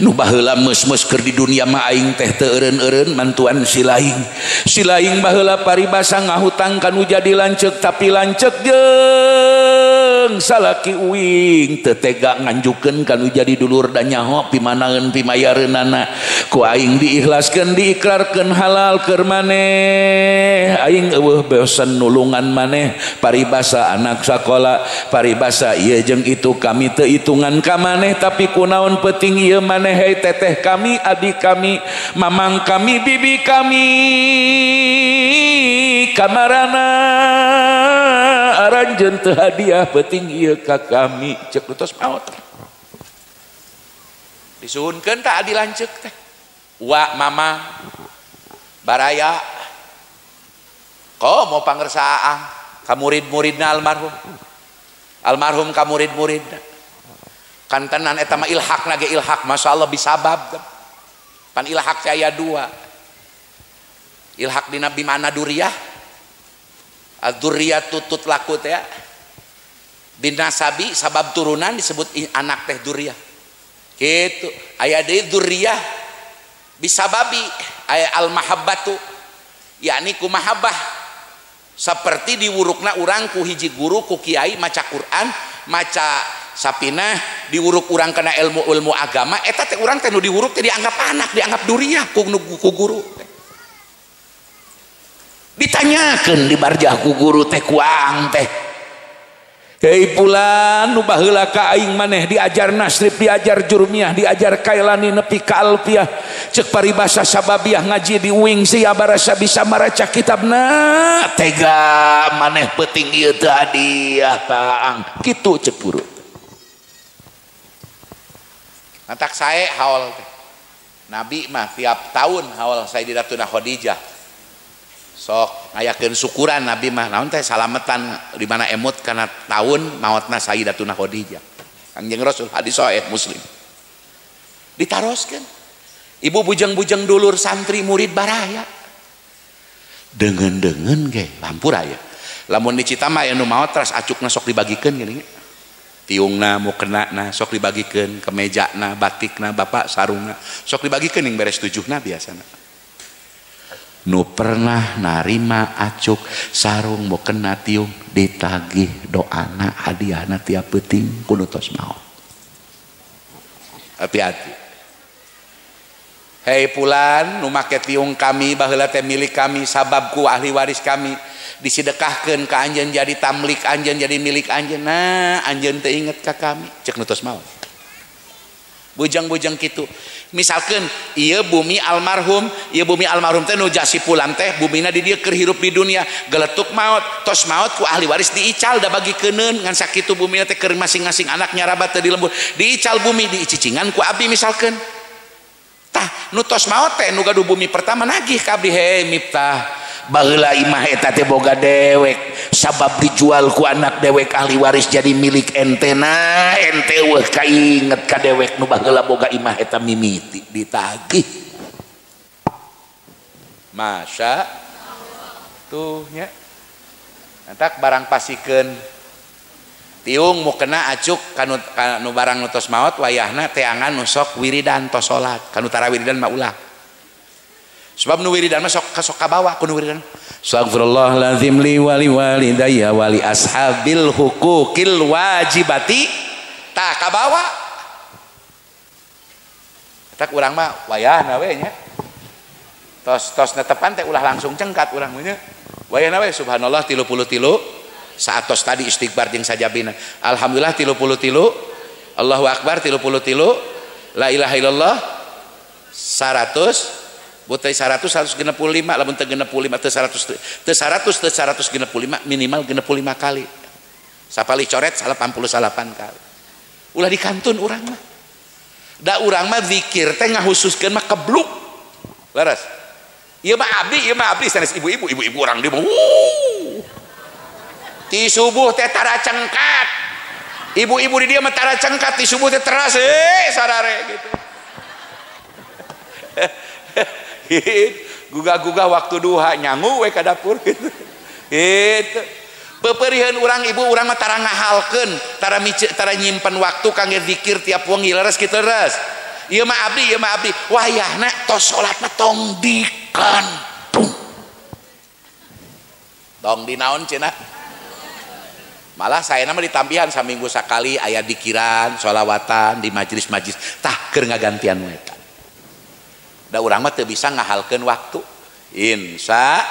Nu baheula meus-meus keur di dunia mah aing teh teu eureun-eureun mantuan si laing. Si laing baheula paribasa ngahutang kanu jadi lanceuk tapi lanceuk jeung salaki uing teu tega nganjukeun kanu jadi dulur da nyaho pimanaeun pimayareunana. Ku aing diikhlaskeun diikrarkeun halal keur maneh. Aing eueuh bosen nulungan maneh paribasa anak sakola, paribasa ieu jeung itu kami teu hitungan ka maneh tapi kunaon peuting ieu maneh hei teteh kami, adik kami, mamang kami, bibi kami, kamarana aranjeun teu hadiah peuting ieu ka kami ceuk tos maot. Disuhunkeun ta adi lanceuk teh. Wa mama baraya komo pangersa aang ka murid-muridna almarhum. Almarhum ka murid-muridna. Kantenan eta mah ilhak nage ilhak masyaallah bisabab pan ilhak teh aya 2 ilhak dina bimana duriyah adzurriyatu tutlaku teh binasabi sabab turunan disebut anak teh duriyah kitu aya deui duriyah bisababi aya al mahabbatu yakni ku mahabbah seperti diwurukna urang ku hiji guru ku kiai maca Quran maca sapinah diwuruk urang kena ilmu-ilmu agama eta teh urang teh nu diwuruk teh dianggap anak dianggap duriah ku guru ditanyakeun di barjah ku guru teh kuang teh hei pulan nu baheula ka aing maneh diajar nasrib diajar jurmiah diajar kailani nepi ka alfiah ceuk paribasa sababiah ngaji di uing sia barasa bisa maraca kitabna tega maneh peuting ieu teu hadiah taang kitu ceuk guru. Mantak sae haul teh. Nabi mah tiap tahun haul Sayyidatuna Khadijah. Sok ngayakeun syukuran Nabi mah naon teh salametan di mana emut kana tahun maotna Sayyidatuna Khadijah. Kangjeng Rasul hadis sahih Muslim. Ditaroskeun. Ibu bujeng-bujeng dulur santri murid baraya. Dengen-dengen ge lampura ya. Lamun di Citama aya nu maot teras acukna sok dibagikeun geuning. Tiungna mukenana sok dibagikeun, kemejana, batikna, bapak sarungna sok dibagikeun yang beres tujuhna biasana. Nu pernah narima acuk sarung mukena tiung ditagih doana hadiahna tiap peuting kudu tos maot. Hati-hati. Hei pulan nu make tiung kami baheula teh milik kami sabab ku ahli waris kami disedekahkeun ka anjeun jadi tamlik anjeun jadi milik anjeun. Nah anjeun teu inget ka kami cek nu tos maot. Bujang-bujang kitu. Misalkan ieu bumi almarhum, ieu bumi almarhum teh nu jasi pulan teh bumina di dieu keur hirup di dunia, geletuk maot, tos maot ku ahli waris diical da bagi keuneun ngan sakitu bumina teh keur masing-masing anak nyarabat teh di lembur. Diical bumi diicicingan ku abdi misalkan. Tah nu tos maot teh nu gaduh bumi pertama nagih ka abdi, hei Miftah, baheula imah eta teh boga dewek, sabab dijual ku anak dewek ahli waris jadi milik ente. Nah ente weh kainget ka dewek nu baheula boga imah eta mimiti ditagih. Masya tuh nya entak barang pasikeun tiung mu kena acuk kanu barang nu tos maot wayahna teangan nu sok wiridan tos salat kanu tara wiridan mah ulah. Sebab nu wiridan mah sok sok kabawa ku nu wiridan. Astagfirullahalazim li wali walidayya wali ashabil huquqil wajibati tah kabawa. Eta urang mah wayahna we nya. Tos tos netepan teh ulah langsung cengkat urang mah nya. Wayahna we subhanallah 33 saatos tadi istighfar jeung sajabina. Alhamdulillah 33, Allahu akbar 33, la ilaha illallah 100. Butai 100 165 lamun teu 65 teu 100 teu 100 teu 165 minimal 65 kali. Sapali coret 88 kali. Ulah dikantun urang mah. Da urang mah zikir teh ngahususkeun mah kebluk. Leres. Ieu mah abdi sanes ibu-ibu, ibu-ibu urang di mah. Ti subuh teh tara cengkat. Ibu-ibu di dieu mah tara cengkat ti subuh teh teras sarare gitu. Gugah-gugah waktu duha nyangu we ka dapur gitu. Gitu. Peperiheun urang ibu urang mah tara ngahalkeun, tara mice, tara nyimpen waktu kangge zikir tiap wengi leres kitu leres. Ieu mah abdi, wayahna tos salat mah tong dikantung. Tong dinaon cenah. Malah saya mah ditambihan saminggu sakali aya dikiran, sholawatan di majelis-majelis tah keur ngagantian we eta. Da urang mah teu bisa ngahalkeun waktu. Insya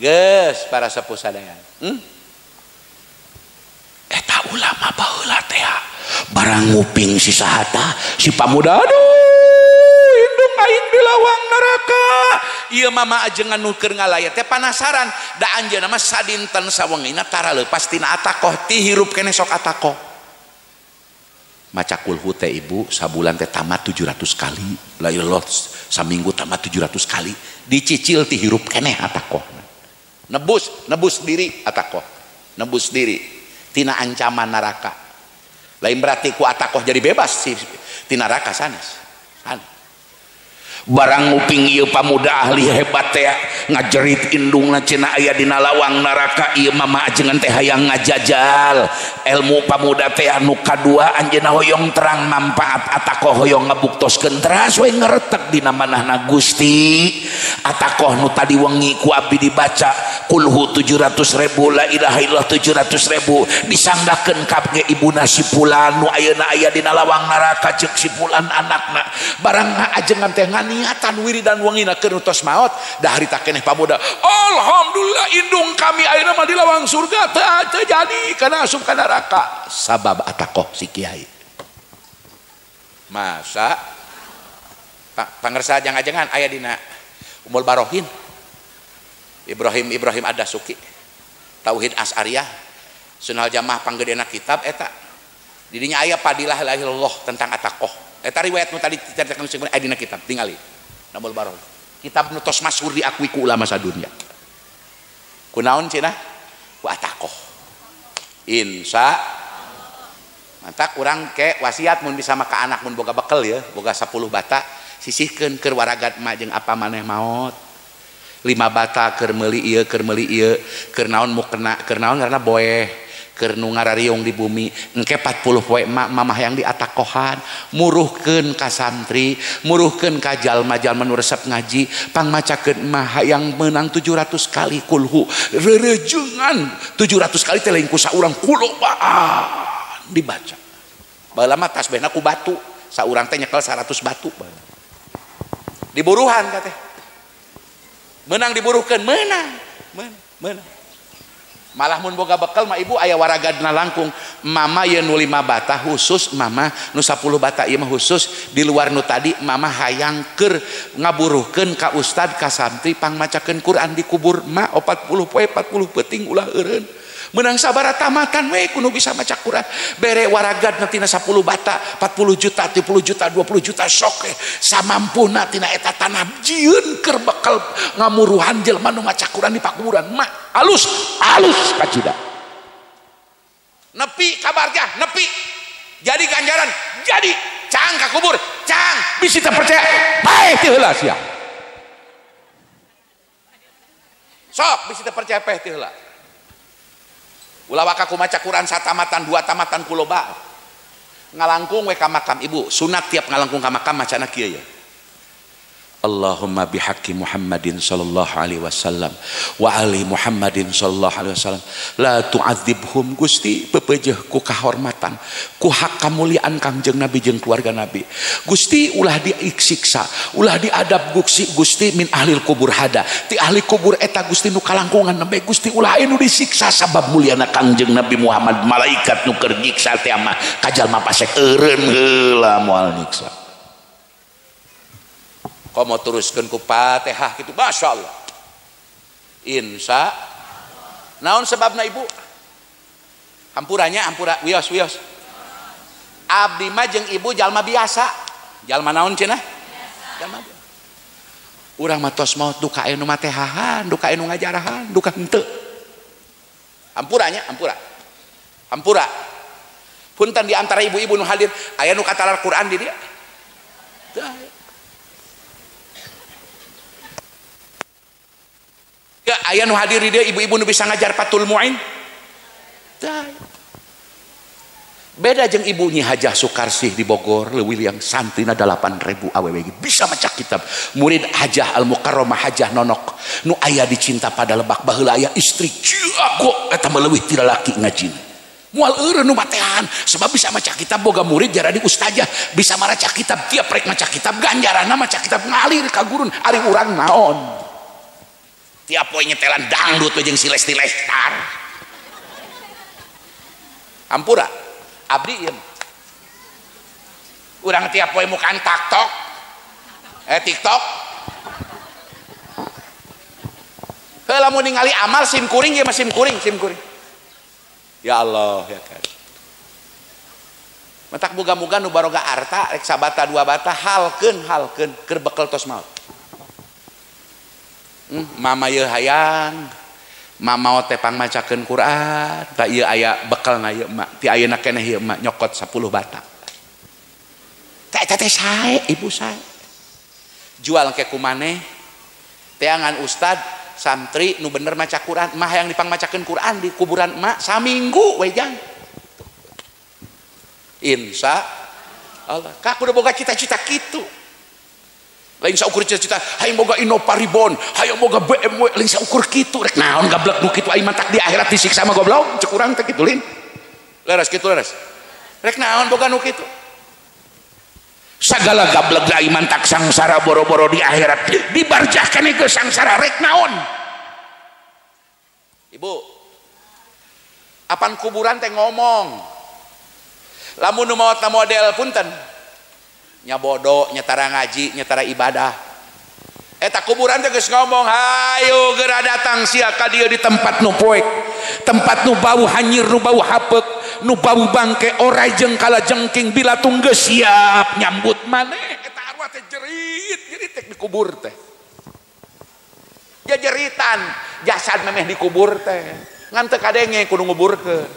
geus para sepuh sadayana. Eta ulama baheula teh barang nguping si sahata si pamuda aduh indung aing di lawang neraka. Ieu mama ajengan nu keur ngalayat teh panasaran da anjeunna mah sadinten sawengina tara leupas tina atakoh ti hirup keneh sok atakoh. Maca kulhu teh ibu sabulan teh tamat 700 kali. La ilallah saminggu tamat 700 kali. Dicicil ti hirup keneh atakoh. Nebus diri atakoh. Nebus diri tina ancaman neraka. Lain berarti ku atakoh jadi bebas si tina neraka sanes. Sanes. Barang nguping ieu pamuda ahli hebat teh ngajerit indungna cenah aya dina lawang neraka ieu mama ajengan teh hayang ngajajal ilmu pamuda teh anu kadua anjeunna hoyong terang manfaat atakoh hoyong ngabuktoskeun teras we ngeretek dina manahna Gusti atakoh nu tadi wengi ku abdi dibaca kulhu 700.000 la ilaha illallah 700.000 disanggakeun kabeh ibuna si fulan nu ayeuna aya dina lawang neraka ceuk si fulan anakna barang ajengan teh niatan wiridan wengina keur tos maot da harita keneh pamuda alhamdulillah indung kami ayeuna mah di lawang surga teu jadi kana asup ka neraka sabab atakoh si kiai. Masa pangersa jangan-jangan aya dina Ummul Barohin Ibrahim Ad-Dasuki Tauhid As'ariyah Sunnah Jamaah panggedena kitab eta didinya aya padilah la ilaha illallah tentang atakoh. Eta riwayat nu tadi diceritakan sing aya dina kitab tingali Nabul Baroh kitab nu tos masyhur diakui ku ulama sadunya kunaon cenah ku atakoh insya mantak urang ke wasiat mun bisa mah ka anak mun boga bekel ya boga 10 bata sisihkeun keur waragat emak jeung apa maneh maot 5 bata keur meuli ieu keur naon mu kena keur naon karena boeh keur nu ngarariung di bumi engke 40 poe emak mamah yang diatakohan muruhkeun ka santri muruhkeun ka jalma-jalma nu resep ngaji pangmacakeun emak hayang meunang 700 kali kulhu rerejengan 700 kali teh lain ku saurang kulobaan dibaca baheula mah tasbihna ku batu saurang teh nyekel 100 batu. Diburuhan kateh. Menang diburuhkeun, menang. Menang. Malah mun boga bekal mah ibu aya waragadna langkung. Mama ye nu 5 bata khusus, mama nu 10 bata ieu mah khusus di luar nu tadi mama hayang keur ngaburuhkeun ka ustad ka santri pangmacakeun Quran di kubur ma 40 poe 40 peuting ulah eureun. Menang sabara tamatan we kudu bisa maca Quran. Bere waragadna tina 10 bata 40 juta 30 juta 20 juta sok samampuna tina eta tanah jieun keur bekal ngamuruhan jelema nu maca Quran di pakuburan ma alus alus kacida. Nepi kabarnya nepi jadi ganjaran jadi cang ka kubur cang bisi teu percaya paeh ti heula sia sok bisi teu percaya paeh ti heula. Ulah waka ku maca Quran satamatan dua tamatan ku loba. Ngalangkung we ka makam ibu, sunat tiap ngalangkung ka makam macana kieu ya. Allahumma bihaqqi Muhammadin sallallahu alaihi wasallam wa ali Muhammadin sallallahu alaihi wasallam la tu'adzibhum Gusti pepejeh ku kahormatan ku hak kamuliaan Kangjeng Nabi jeung keluarga Nabi Gusti ulah disiksa ulah diadab Gusti Gusti min ahlil kubur hada ti ahli kubur eta Gusti nu kalangkungan nembe Gusti ulah anu disiksa sabab mulyana Kangjeng Nabi Muhammad malaikat nu keur nyiksa teh mah ka jalma pasek eureun heula moal nyiksa. Komo teruskeun ku Fatihah gitu, Masya Allah. Insya naon sebabna ibu? Hampuranya, hampura, wios, wios. Abdi mah jeung ibu jalma biasa. Jalma naon cenah? Jalma biasa. Urang mah tos maot duka anu matehahan, duka anu ngajarahan, duka henteu. Hampuranya, hampura. Hampura. Punten di antara ibu-ibu nu hadir, aya nu katalar Quran di dieu. Teu aya. Ya, aya nu hadir di dieu ibu-ibu nu bisa ngajar Fathul Mu'in. Beda jeung ibu Nyi Hajah Sukarsih di Bogor, leuwih yang santrina 8.000 awewe bisa maca kitab. Murid Hajah Al Mukarramah Hajah Nonok nu aya dicinta pada Lebak baheula aya istri jago eta mah leuwih ti lalaki ngajina. Moal eureun nu matehan sebab bisa maca kitab boga murid jaradi ustazah bisa maraca kitab tiap rek maca kitab ganjaranna maca kitab ngalir ka gurun ari urang naon. Tiap poe nyetelan dangdut we jeung si Lesti Lestar. Hampura, abdi ieu. Urang tiap poe mukaan TikTok. TikTok. Heuh lamun ningali amal sim kuring ieu mah sim kuring, sim kuring. Ya Allah ya kan. Matak muga-muga nu baroga arta rek sabata dua bata halkeun halkeun keur bekel tos maot. Mama ye hayang mama teh pangmacakeun Quran tak ieu aya bekelna ieu emak ti ayeuna keneh ieu emak nyokot 10 bata teh eta teh sae ibu sae jual ke ku maneh teangan ustad santri nu bener maca Quran mah hayang dipangmacakeun Quran di kuburan emak saminggu we jang insya Allah kak kudu boga cita-cita kitu. Lain saukur cita-cita hayang boga Innova Reborn hayang boga BMW lain saukur kitu rek naon gablek nu kitu aing mantak di akhirat disiksa mah goblok cek urang teh kitu lin leres kitu leres rek naon boga nu kitu sagala gablek aing mantak sangsara boro-boro di akhirat dibarjahkeun ke sangsara rek naon ibu apan kuburan teh ngomong lamun nu maotna model punten nya bodoh, nyetara ngaji, nyetara ibadah. Eta kuburan teh geus ngomong, hayu geura datang sia ka dieu di tempat nu poek, tempat nu bau hanyir, nu bau hapeuk, nu bau bangke, orai jeung kalajengking bila tunggeus siap nyambut maneh. Eta arwah teh jerit, jerit teh dikubur teh. Jejeritan jasad memeh dikubur teh. Ngan teu kadenge kudu nguburkeun.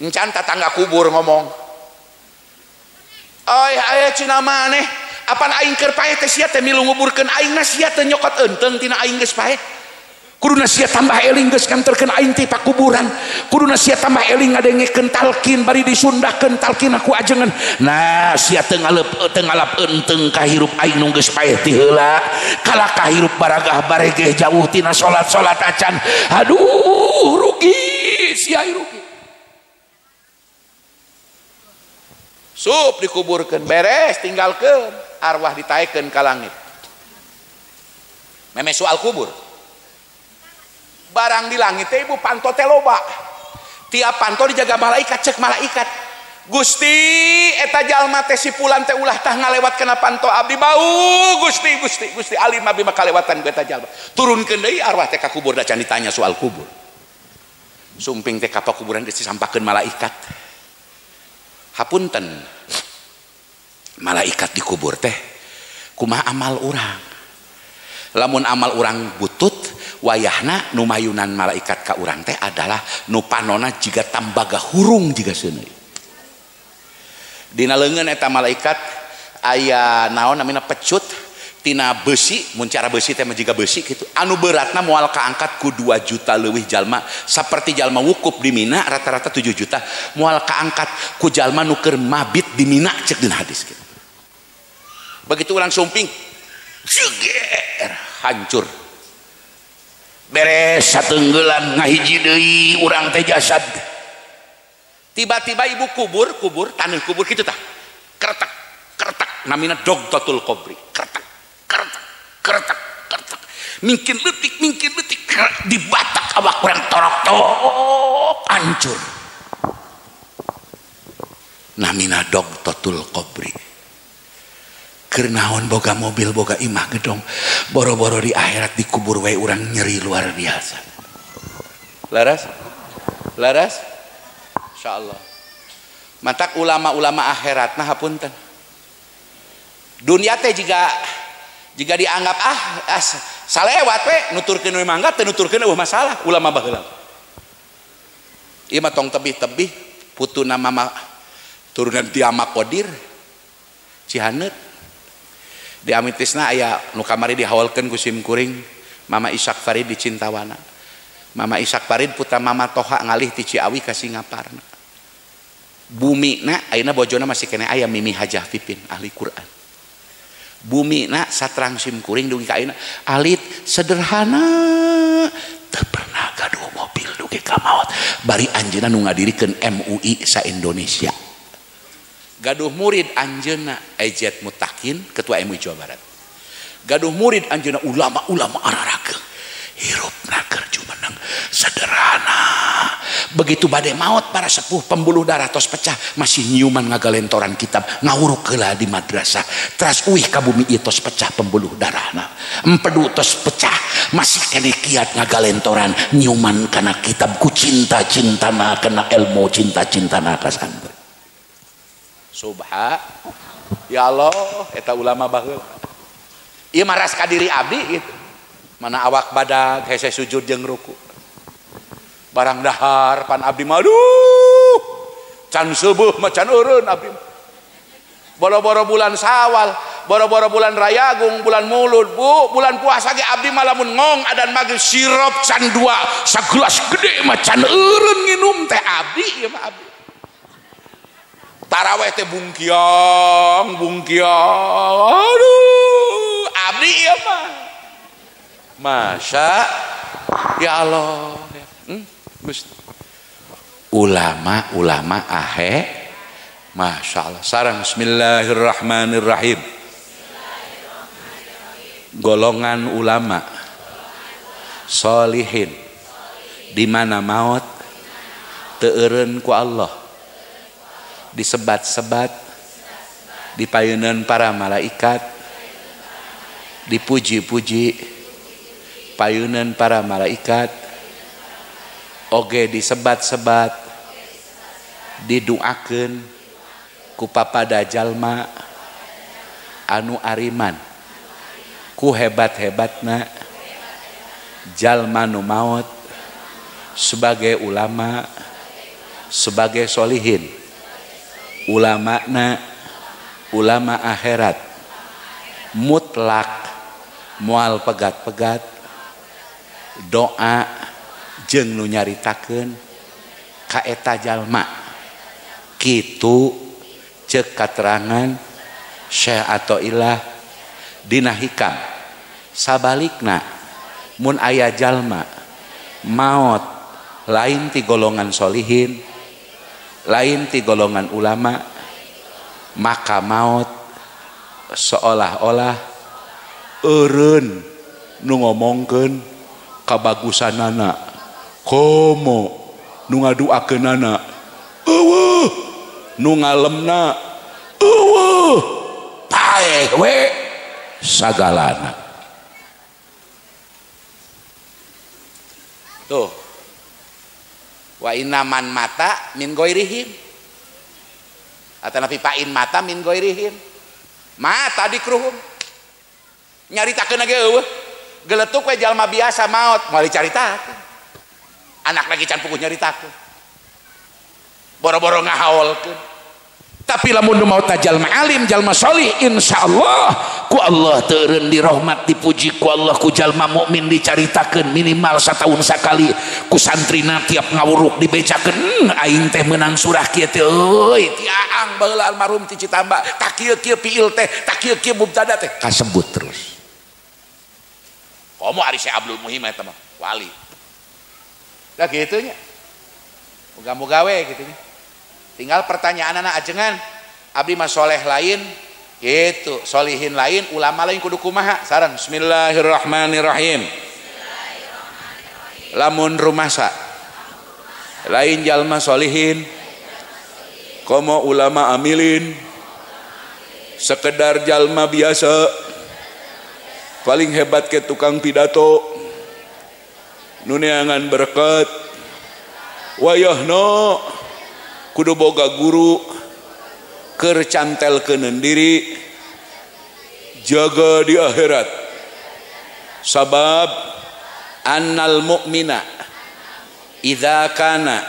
Encan tatangga kubur ngomong. Oi, aya cina maneh apan aing keur paeh teh sia teh milu nguburkeun aing na sia teh nyokot eunteung tina aing geus paeh. Kuduna sia tambah eling geus nganterkeun aing ti pakuburan. Kuduna sia tambah eling ngadengekeun talqin bari disundakeun talqin aku ajengan. Nah, sia teu ngalap eunteung ka hirup aing nu geus paeh ti heula. Kalah ka hirup baragah baregeh jauh tina salat-salat acan. Aduh, rugi sia rugi. Sup dikuburkan beres tinggalkan arwah ditaekeun ka langit. Meme soal kubur. Barang di langit teh ibu panto teh loba. Tiap panto dijaga malaikat, cek malaikat. Gusti eta jalma teh si fulan teh ulah tah ngalewat kana panto abdi bau Gusti Gusti Gusti alim abdi mah kalewatan ku eta jalma. Turunkeun deui arwah teh ka kubur da can ditanya soal kubur. Sumping teh ka pakuburan geus disampakeun malaikat. Hapunten. Malaikat di kubur teh kumaha amal urang. Lamun amal urang butut wayahna nu mayunan malaikat ka urang teh adalah nu panona jiga tambaga hurung jiga seuneu. Dina leungeun eta malaikat aya naon namina pecut tina besi, mun cara besi teh mah jiga besi kitu. Anu beratna moal kaangkat ku 2 juta leuwih jalma, saperti jalma wukuf di Mina rata-rata 7 juta, moal kaangkat ku jalma nu keur mabit di Mina cek dina hadis kitu. Begitu urang sumping jeger hancur. Beres satenggelan ngahiji deui urang teh jasad. Tiba-tiba ibu kubur, kubur, tanah kubur gitu tah. Kertek, kertek, namina dogdatul kubri. Kertek, kertek, kertek, kertek. Mingkin leutik, dibatak awak urang torok-torok hancur. Namina dogdatul kubri. Keur naon boga mobil, boga imah gedong, boro-boro di akhirat dikubur wae urang nyeri luar biasa. Laras? Laras? Insyaallah. Matak ulama-ulama akhirat nah hapunten. Dunia teh jika dianggap salewat we nuturkeun we mangga teu nuturkeun eueuh masalah ulama baheula. Ieu mah tong tebih-tebih putuna mama turunan ti Ama Kodir Cihaneut. Di Amitisna aya nu kamari dihawalkeun ku sim kuring Mama Ishak Farid di Cintawana. Mama Ishak Farid putra Mama Toha ngalih ti Ciawi ka Singaparna. Bumina ayeuna bojona masih keneh aya Mimi Hajah Pipin ahli Quran. Bumina satrang sim kuring dugi ka ayeuna alit sederhana teu pernah gaduh mobil dugi ka maot bari anjeunna nu ngadirikeun MUI sa Indonesia. Gaduh murid anjeunna Ejet Mutakin ketua MUI Jawa Barat. Gaduh murid anjeunna ulama-ulama ararageung. Hirupna keur jumeneng sederhana. Begitu bade maot para sepuh pembuluh darah tos pecah masih nyiuman ngagalentoran kitab ngawuruk heula di madrasah. Teras uih ka bumi ieu tos pecah pembuluh darahna. Empedu tos pecah masih keneh kiat ngagalentoran nyiuman kana kitab ku cinta-cintana kana ilmu cinta-cintana ka santri. Subha ya Allah eta ulama baheula. Ieu mah ras ka diri abdi gitu. Mana awak badag hese sujud jeung ruku. Barang dahar pan abdi mah aduh can subuh mah can eureun abdi. Boro-boro bulan Sawal, boro-boro bulan Rayagung, bulan Mulud, Bu, bulan puasa ge abdi mah lamun ngong adan maghrib sirup can dua sagelas gede mah can eureun nginum teh abdi ieu mah abdi. Taraweh teh bungkiang, bungkiang. Aduh, abdi ieu mah. Masya ya Allah. Ulama-ulama ahe Masya Allah. Sarang bismillahirrahmanirrahim. Golongan ulama solihin di mana maut teu eureun ku Allah, disebat-sebat dipayunan para malaikat, dipuji-puji payunan para malaikat, oge disebat-sebat diduakeun ku papada jalma anu ariman ku hebat-hebatna jalma nu maot sebagai ulama, sebagai solihin, ulamana ulama akhirat mutlak moal pegat-pegat doa jeung nu nyaritakeun ka eta jalma. Kitu ceuk katerangan Syekh Athaillah dina Hikam. Sabalikna mun aya jalma maot lain ti golongan solihin, lain ti golongan ulama, maka maot Seolah-olah eureun nu ngomongkeun kabagusanana komo nu ngaduakeunana eueuh nu ngalemna eueuh paeh we sagalana. Tuh wa inna man mata min ghairihim atanapi pain mata min ghairihim mata dikruhum nyaritakeun ge eueuh geletuk we jalma biasa maot moal dicaritakeun anak lagi can puguh nyaritakeun boro-boro ngahaolkeun. Tapi lamun nu maot jalma alim jalma sholih insyaallah ku Allah teu eureun dirahmat dipuji ku Allah ku jalma mukmin dicaritakeun minimal satahun sakali ku santrina tiap ngawuruk dibecakeun aing teh meunang surah kieu teh euy ti aang baheula almarhum ti Citamba tak kieu kieu fiil teh tak kieu kieu mubtada teh kasebut terus. Komo ari Syekh Abdul Muhim eta mah wali. Lah kitu nya. Moga-moga we kitu nya. Tinggal pertanyaan anak ajengan abdi mah soleh lain gitu, solihin lain, ulama lain kudu kumaha? Sareng bismillahirrahmanirrahim. Lamun rumasa lain jalma solihin komo ulama amilin sekedar jalma biasa paling hebat ke tukang pidato nu neangan berkat wayahna kudu boga guru keur cantelkeuneun diri jaga di akhirat sabab annal mu'mina idza kana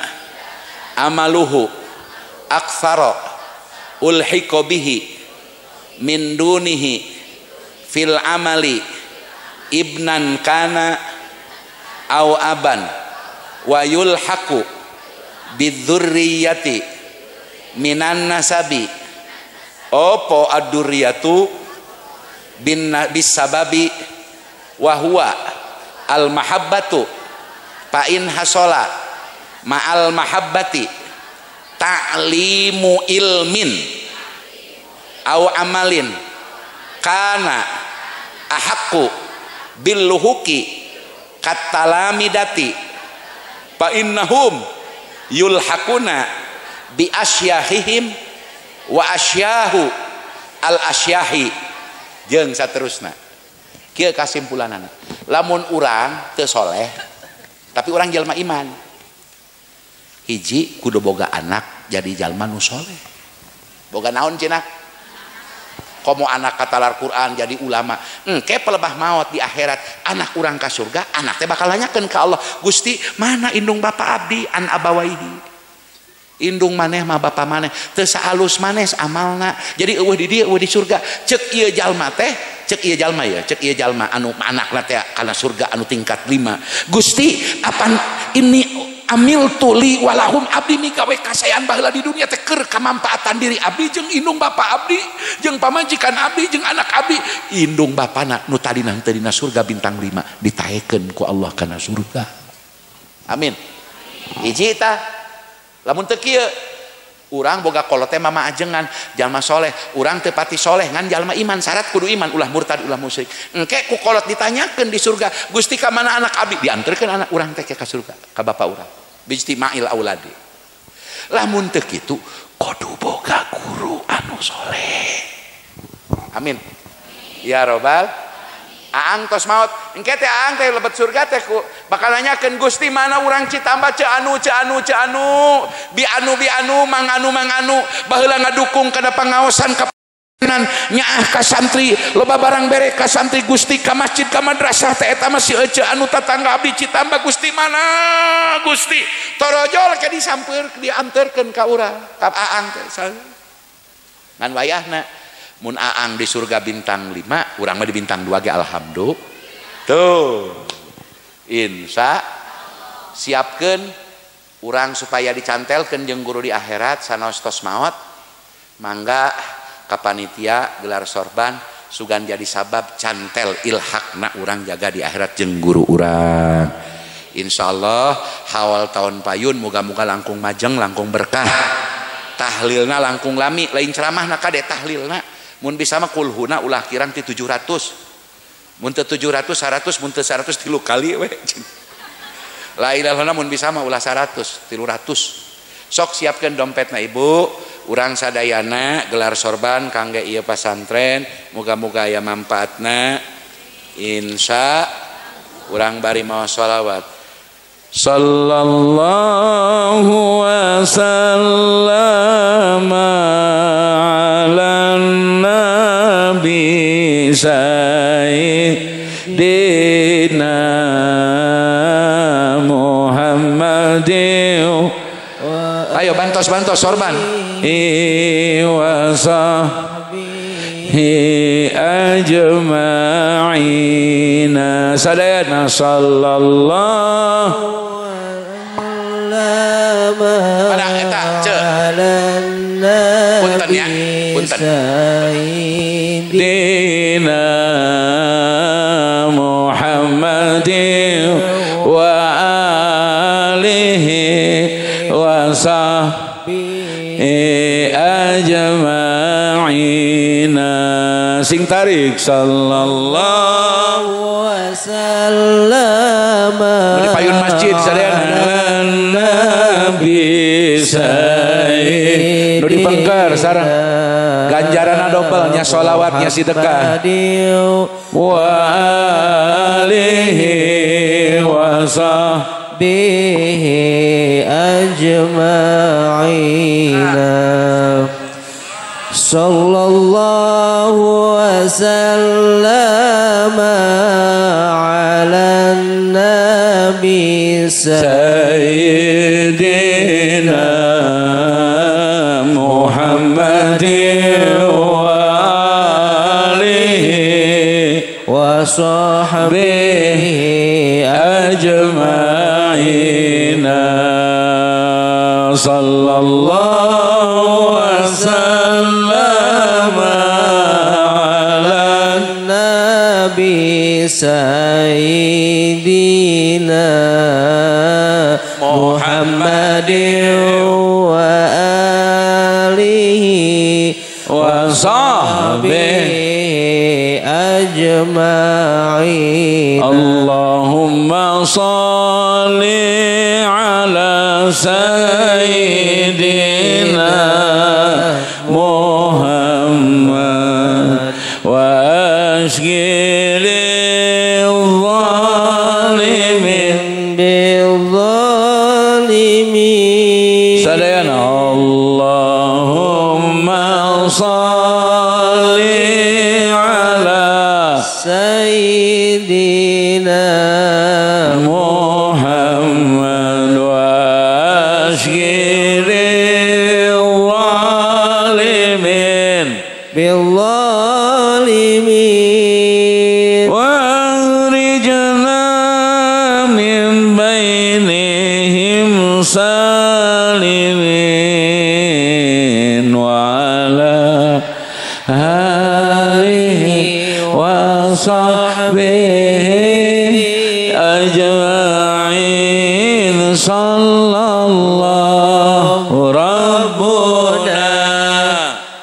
amaluhu aktsara ulhiqa bihi min dunihi fil amali ibnan kana au aban wa yulhaqu bidzurriyyati minan nasabi opo ad-durriyatu bin bisababi wa huwa al mahabbatu fa in hasola ma'al mahabbati ta'limu ilmin au amalin kana ahaqqu billuhuki katalamidati fa innahum yulhaquna bi asyahihim wa asyahu al asyahi jeung saterusna. Kieu kasimpulanana lamun urang teu soleh tapi urang jalma iman hiji kudu boga anak jadi jalma nu soleh boga naon cenah komo anak katalar Quran jadi ulama engke pelebah maot di akhirat anak urang ka surga anak teh bakal nanyakeun ka Allah Gusti mana indung bapa abdi an abawaihi indung maneh mah bapa maneh teu saalus maneh amalna jadi eueuh di dieu eueuh di surga ceuk ieu jalma teh cek ieu jalma ya cek ieu jalma anu anakna teh kana surga anu tingkat 5 Gusti apan ini amil tuli walahum abdi migawe kasayan baheula di dunia teh keur kamampaatan diri abdi jeung indung bapa abdi jeung pamajikan abdi jeung anak abdi indung bapana nu tadina teu dina surga bintang 5 ditaekeun ku Allah kana surga. Amin. Hiji tah lamun teu kieu urang boga kolot teh mama ajengan jalma soleh urang teu pati soleh ngan jalma iman syarat kudu iman ulah murtad ulah musyrik engke ku kolot ditanyakeun di surga Gusti ka mana anak abdi dianterkeun anak urang teh ka surga ka bapa urang bijtima'il auladi lamun teu kitu kudu boga guru anu soleh. Amin ya robbal aang tos maot engke teh aang teh lebet surga teh ku bakal nanyakeun Gusti mana urang Citamba ce anu ce anu ce anu bi anu mang anu baheula ngadukung kana pangaosan ka nyaah ka santri loba barang bere ka santri Gusti ka masjid ka madrasah teh eta mah si ece anu tatangga abdi Citamba Gusti mana Gusti torojol ke disampeurkeun dianterkeun ka urang ka aang teh ngan wayahna mun aang di surga bintang 5 urang mah di bintang 2 ge alhamdulillah. Tuh insya siapkeun urang supaya dicantelkeun jeung guru di akhirat sanaos tos maot mangga ka panitia gelar sorban sugan jadi sabab cantel ilhaqna urang jaga di akhirat jeung guru urang. Insyaallah hawal tahun payun moga-moga langkung majeng langkung berkah tahlilna langkung lami lain ceramahna kade tahlilna Mun bisa mah kulhuna ulah kirang ti 700. Mun teu 700 100, mun teu 100 3 kali we. La ilaha illallah mun bisa mah ulah 100, 300. Sok siapkeun dompetna ibu, urang sadayana gelar sorban kangge ieu pasantren, muga-muga aya manfaatna. Insya urang bari mawa sholawat. Sallallahu wasallama ala nabi sayyidina Muhammadin. Ayo bantos-bantos sorban. Wa sahbihi ajma'ina. Sadayana sallallahu mana eta ce punten ya punten dina Muhammadin wa alihi wa sahbihi ajma'ina. Sing tarik sallallahu wasallam di payun masjid sadayana nabi sayyid nu dipengker sareng ganjaran dobelnya sholawatnya sedekah wa alihi wa sahbihi ajma'ina. Sallallahu wasallama ala nabi sayyidina Muhammadin wa alihi wa sahbihi ajma'ina. Sallallahu wasallama ala nabi sayyidina Muhammadin wa alihi wa sahbihi ajma'in. Allahumma salli ala sayyidina Muhammad wa ashghilil zalimin bil zalimin. Sadayana Allahumma salli ala sayyidina Muhammad wa ashghilil zalimin bil zalimin wa akhrijna min bainihim salimin wa ala alihi wa sahbihi ajma'in. Sallallahu rabbuna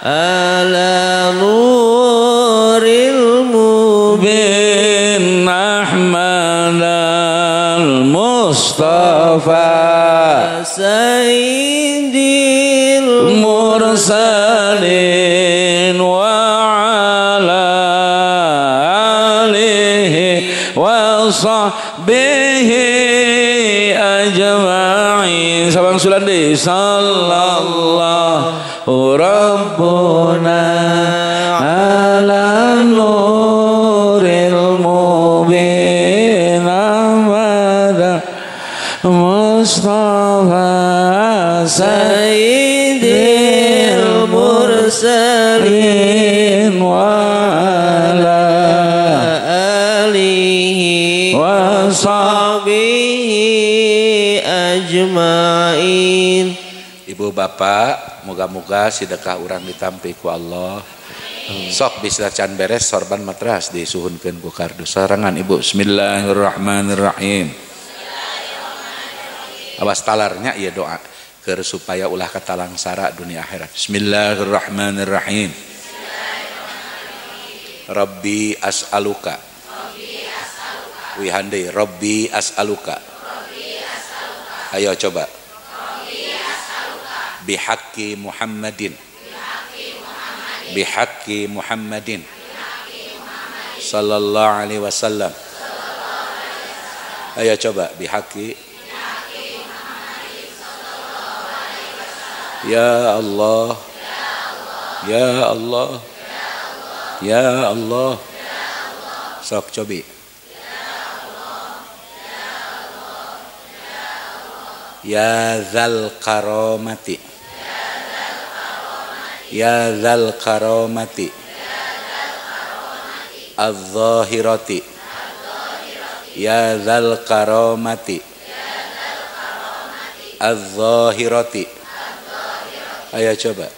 ala nuril mubin Ahmad al-Mustafa sayyidil mursalin wa ala alihi wa sahbihi ajma'in. Sabang Sulandi sallallahu rabbuna ala nuril mubin Ahmad Mustafa sayyidil mursalin wa ala alihi wa sahbihi ajma'in. Ibu bapak, moga-moga sedekah urang ditampi ku Allah. Sok bisa can beres sorban matras disuhunkeun ku kardus. Sarangan ibu. Bismillahirrahmanirrahim. Awas talarnya ieu doa keur supaya ulah katalangsara dunia akhirat. Bismillahirrahmanirrahim. Rabbi as'aluka. Wihande Rabbi as'aluka. Ayo coba. Bihaqqi Muhammadin. Bihaqqi Muhammadin sallallahu alaihi wasallam. Ayo coba bihaqqi. Ya Allah. Ya Allah. Ya Allah. Sok cobi. Ya dzal karamati. Ya dzal karamati. Az-zahirati. Ya dzal karamati. Az-zahirati. Ayo coba.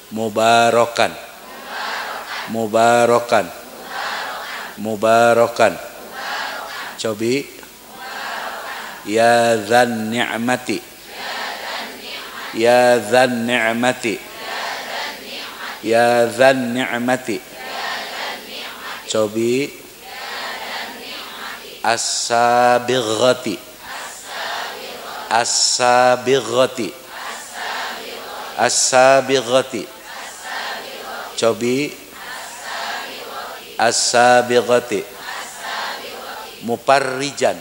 Mubarakan. Mubarakan. Mubarakan. Cobi. Ya dzan ni'mati. Ya dzan ni'mati. Ya dzan ni'mati. Cobi. As-sabighati. As-sabighati. As-sabighati. Cobi. As-sabighati. Muparrijan.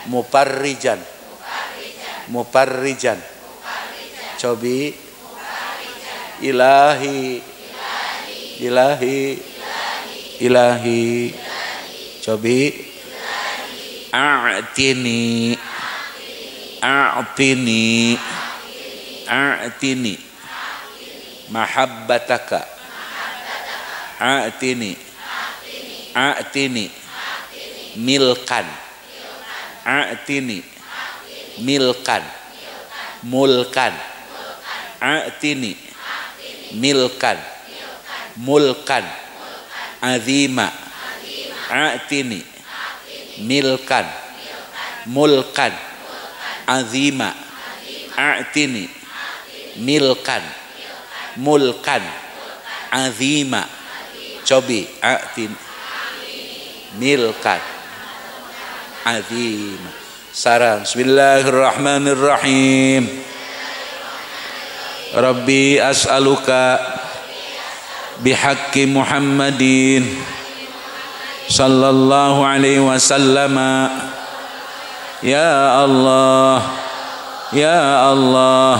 Muparrijan. Muparrijan. Cobi. Ilahi. Ilahi. Ilahi. Cobi. A'tini. A'tini. A'tini. Mahabbataka. A'tini. A'tini. Milkan. A'tini. Milkan. Mulkan. A'tini. Milkan. Mulkan. Azima. A'tini. Milkan. Mulkan. Azima. A'tini. Milkan. Mulkan. Azima. Cobi. A'tini. Milkan. Azima. Sarang. Bismillahirrahmanirrahim. Rabbi as'aluka bihaqqi Muhammadin sallallahu alaihi wasallam. Ya Allah. Ya Allah.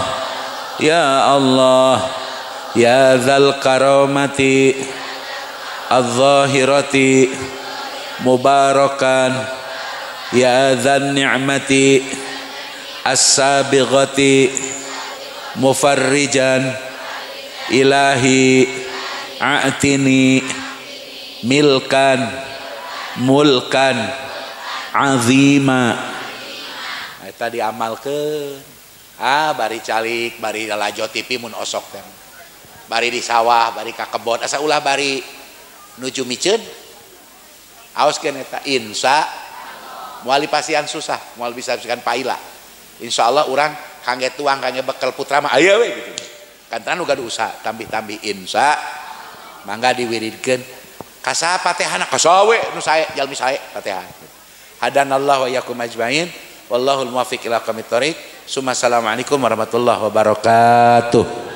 Ya Allah. Ya dzal karamati az-zahirati mubarakan. Ya dzan ni'mati as-sabighati mufarrijan. Ilahi a'tini milkan mulkan azima. Eta diamalkeun. Ah bari calik, bari lalajo TV mun osok teh. Bari di sawah, bari ka kebon, asa ulah bari nuju miceun. Aoskeun eta insya moal dipasihan susah, moal bisa bisikan paila. Insyaallah urang kangge tuang, kangge bekel putra mah aya we gitu. Kantenan nu gaduh usaha, tambih-tambih insya mangga diwiridkeun. Ka saha fatihana? Ka saha we nu sae, jalmi sae fatihah. Hadanallahu wa iyyakum ajmain. Wallahul muwaffiq ila aqwamit thoriq. Assalamualaikum warahmatullahi wabarakatuh.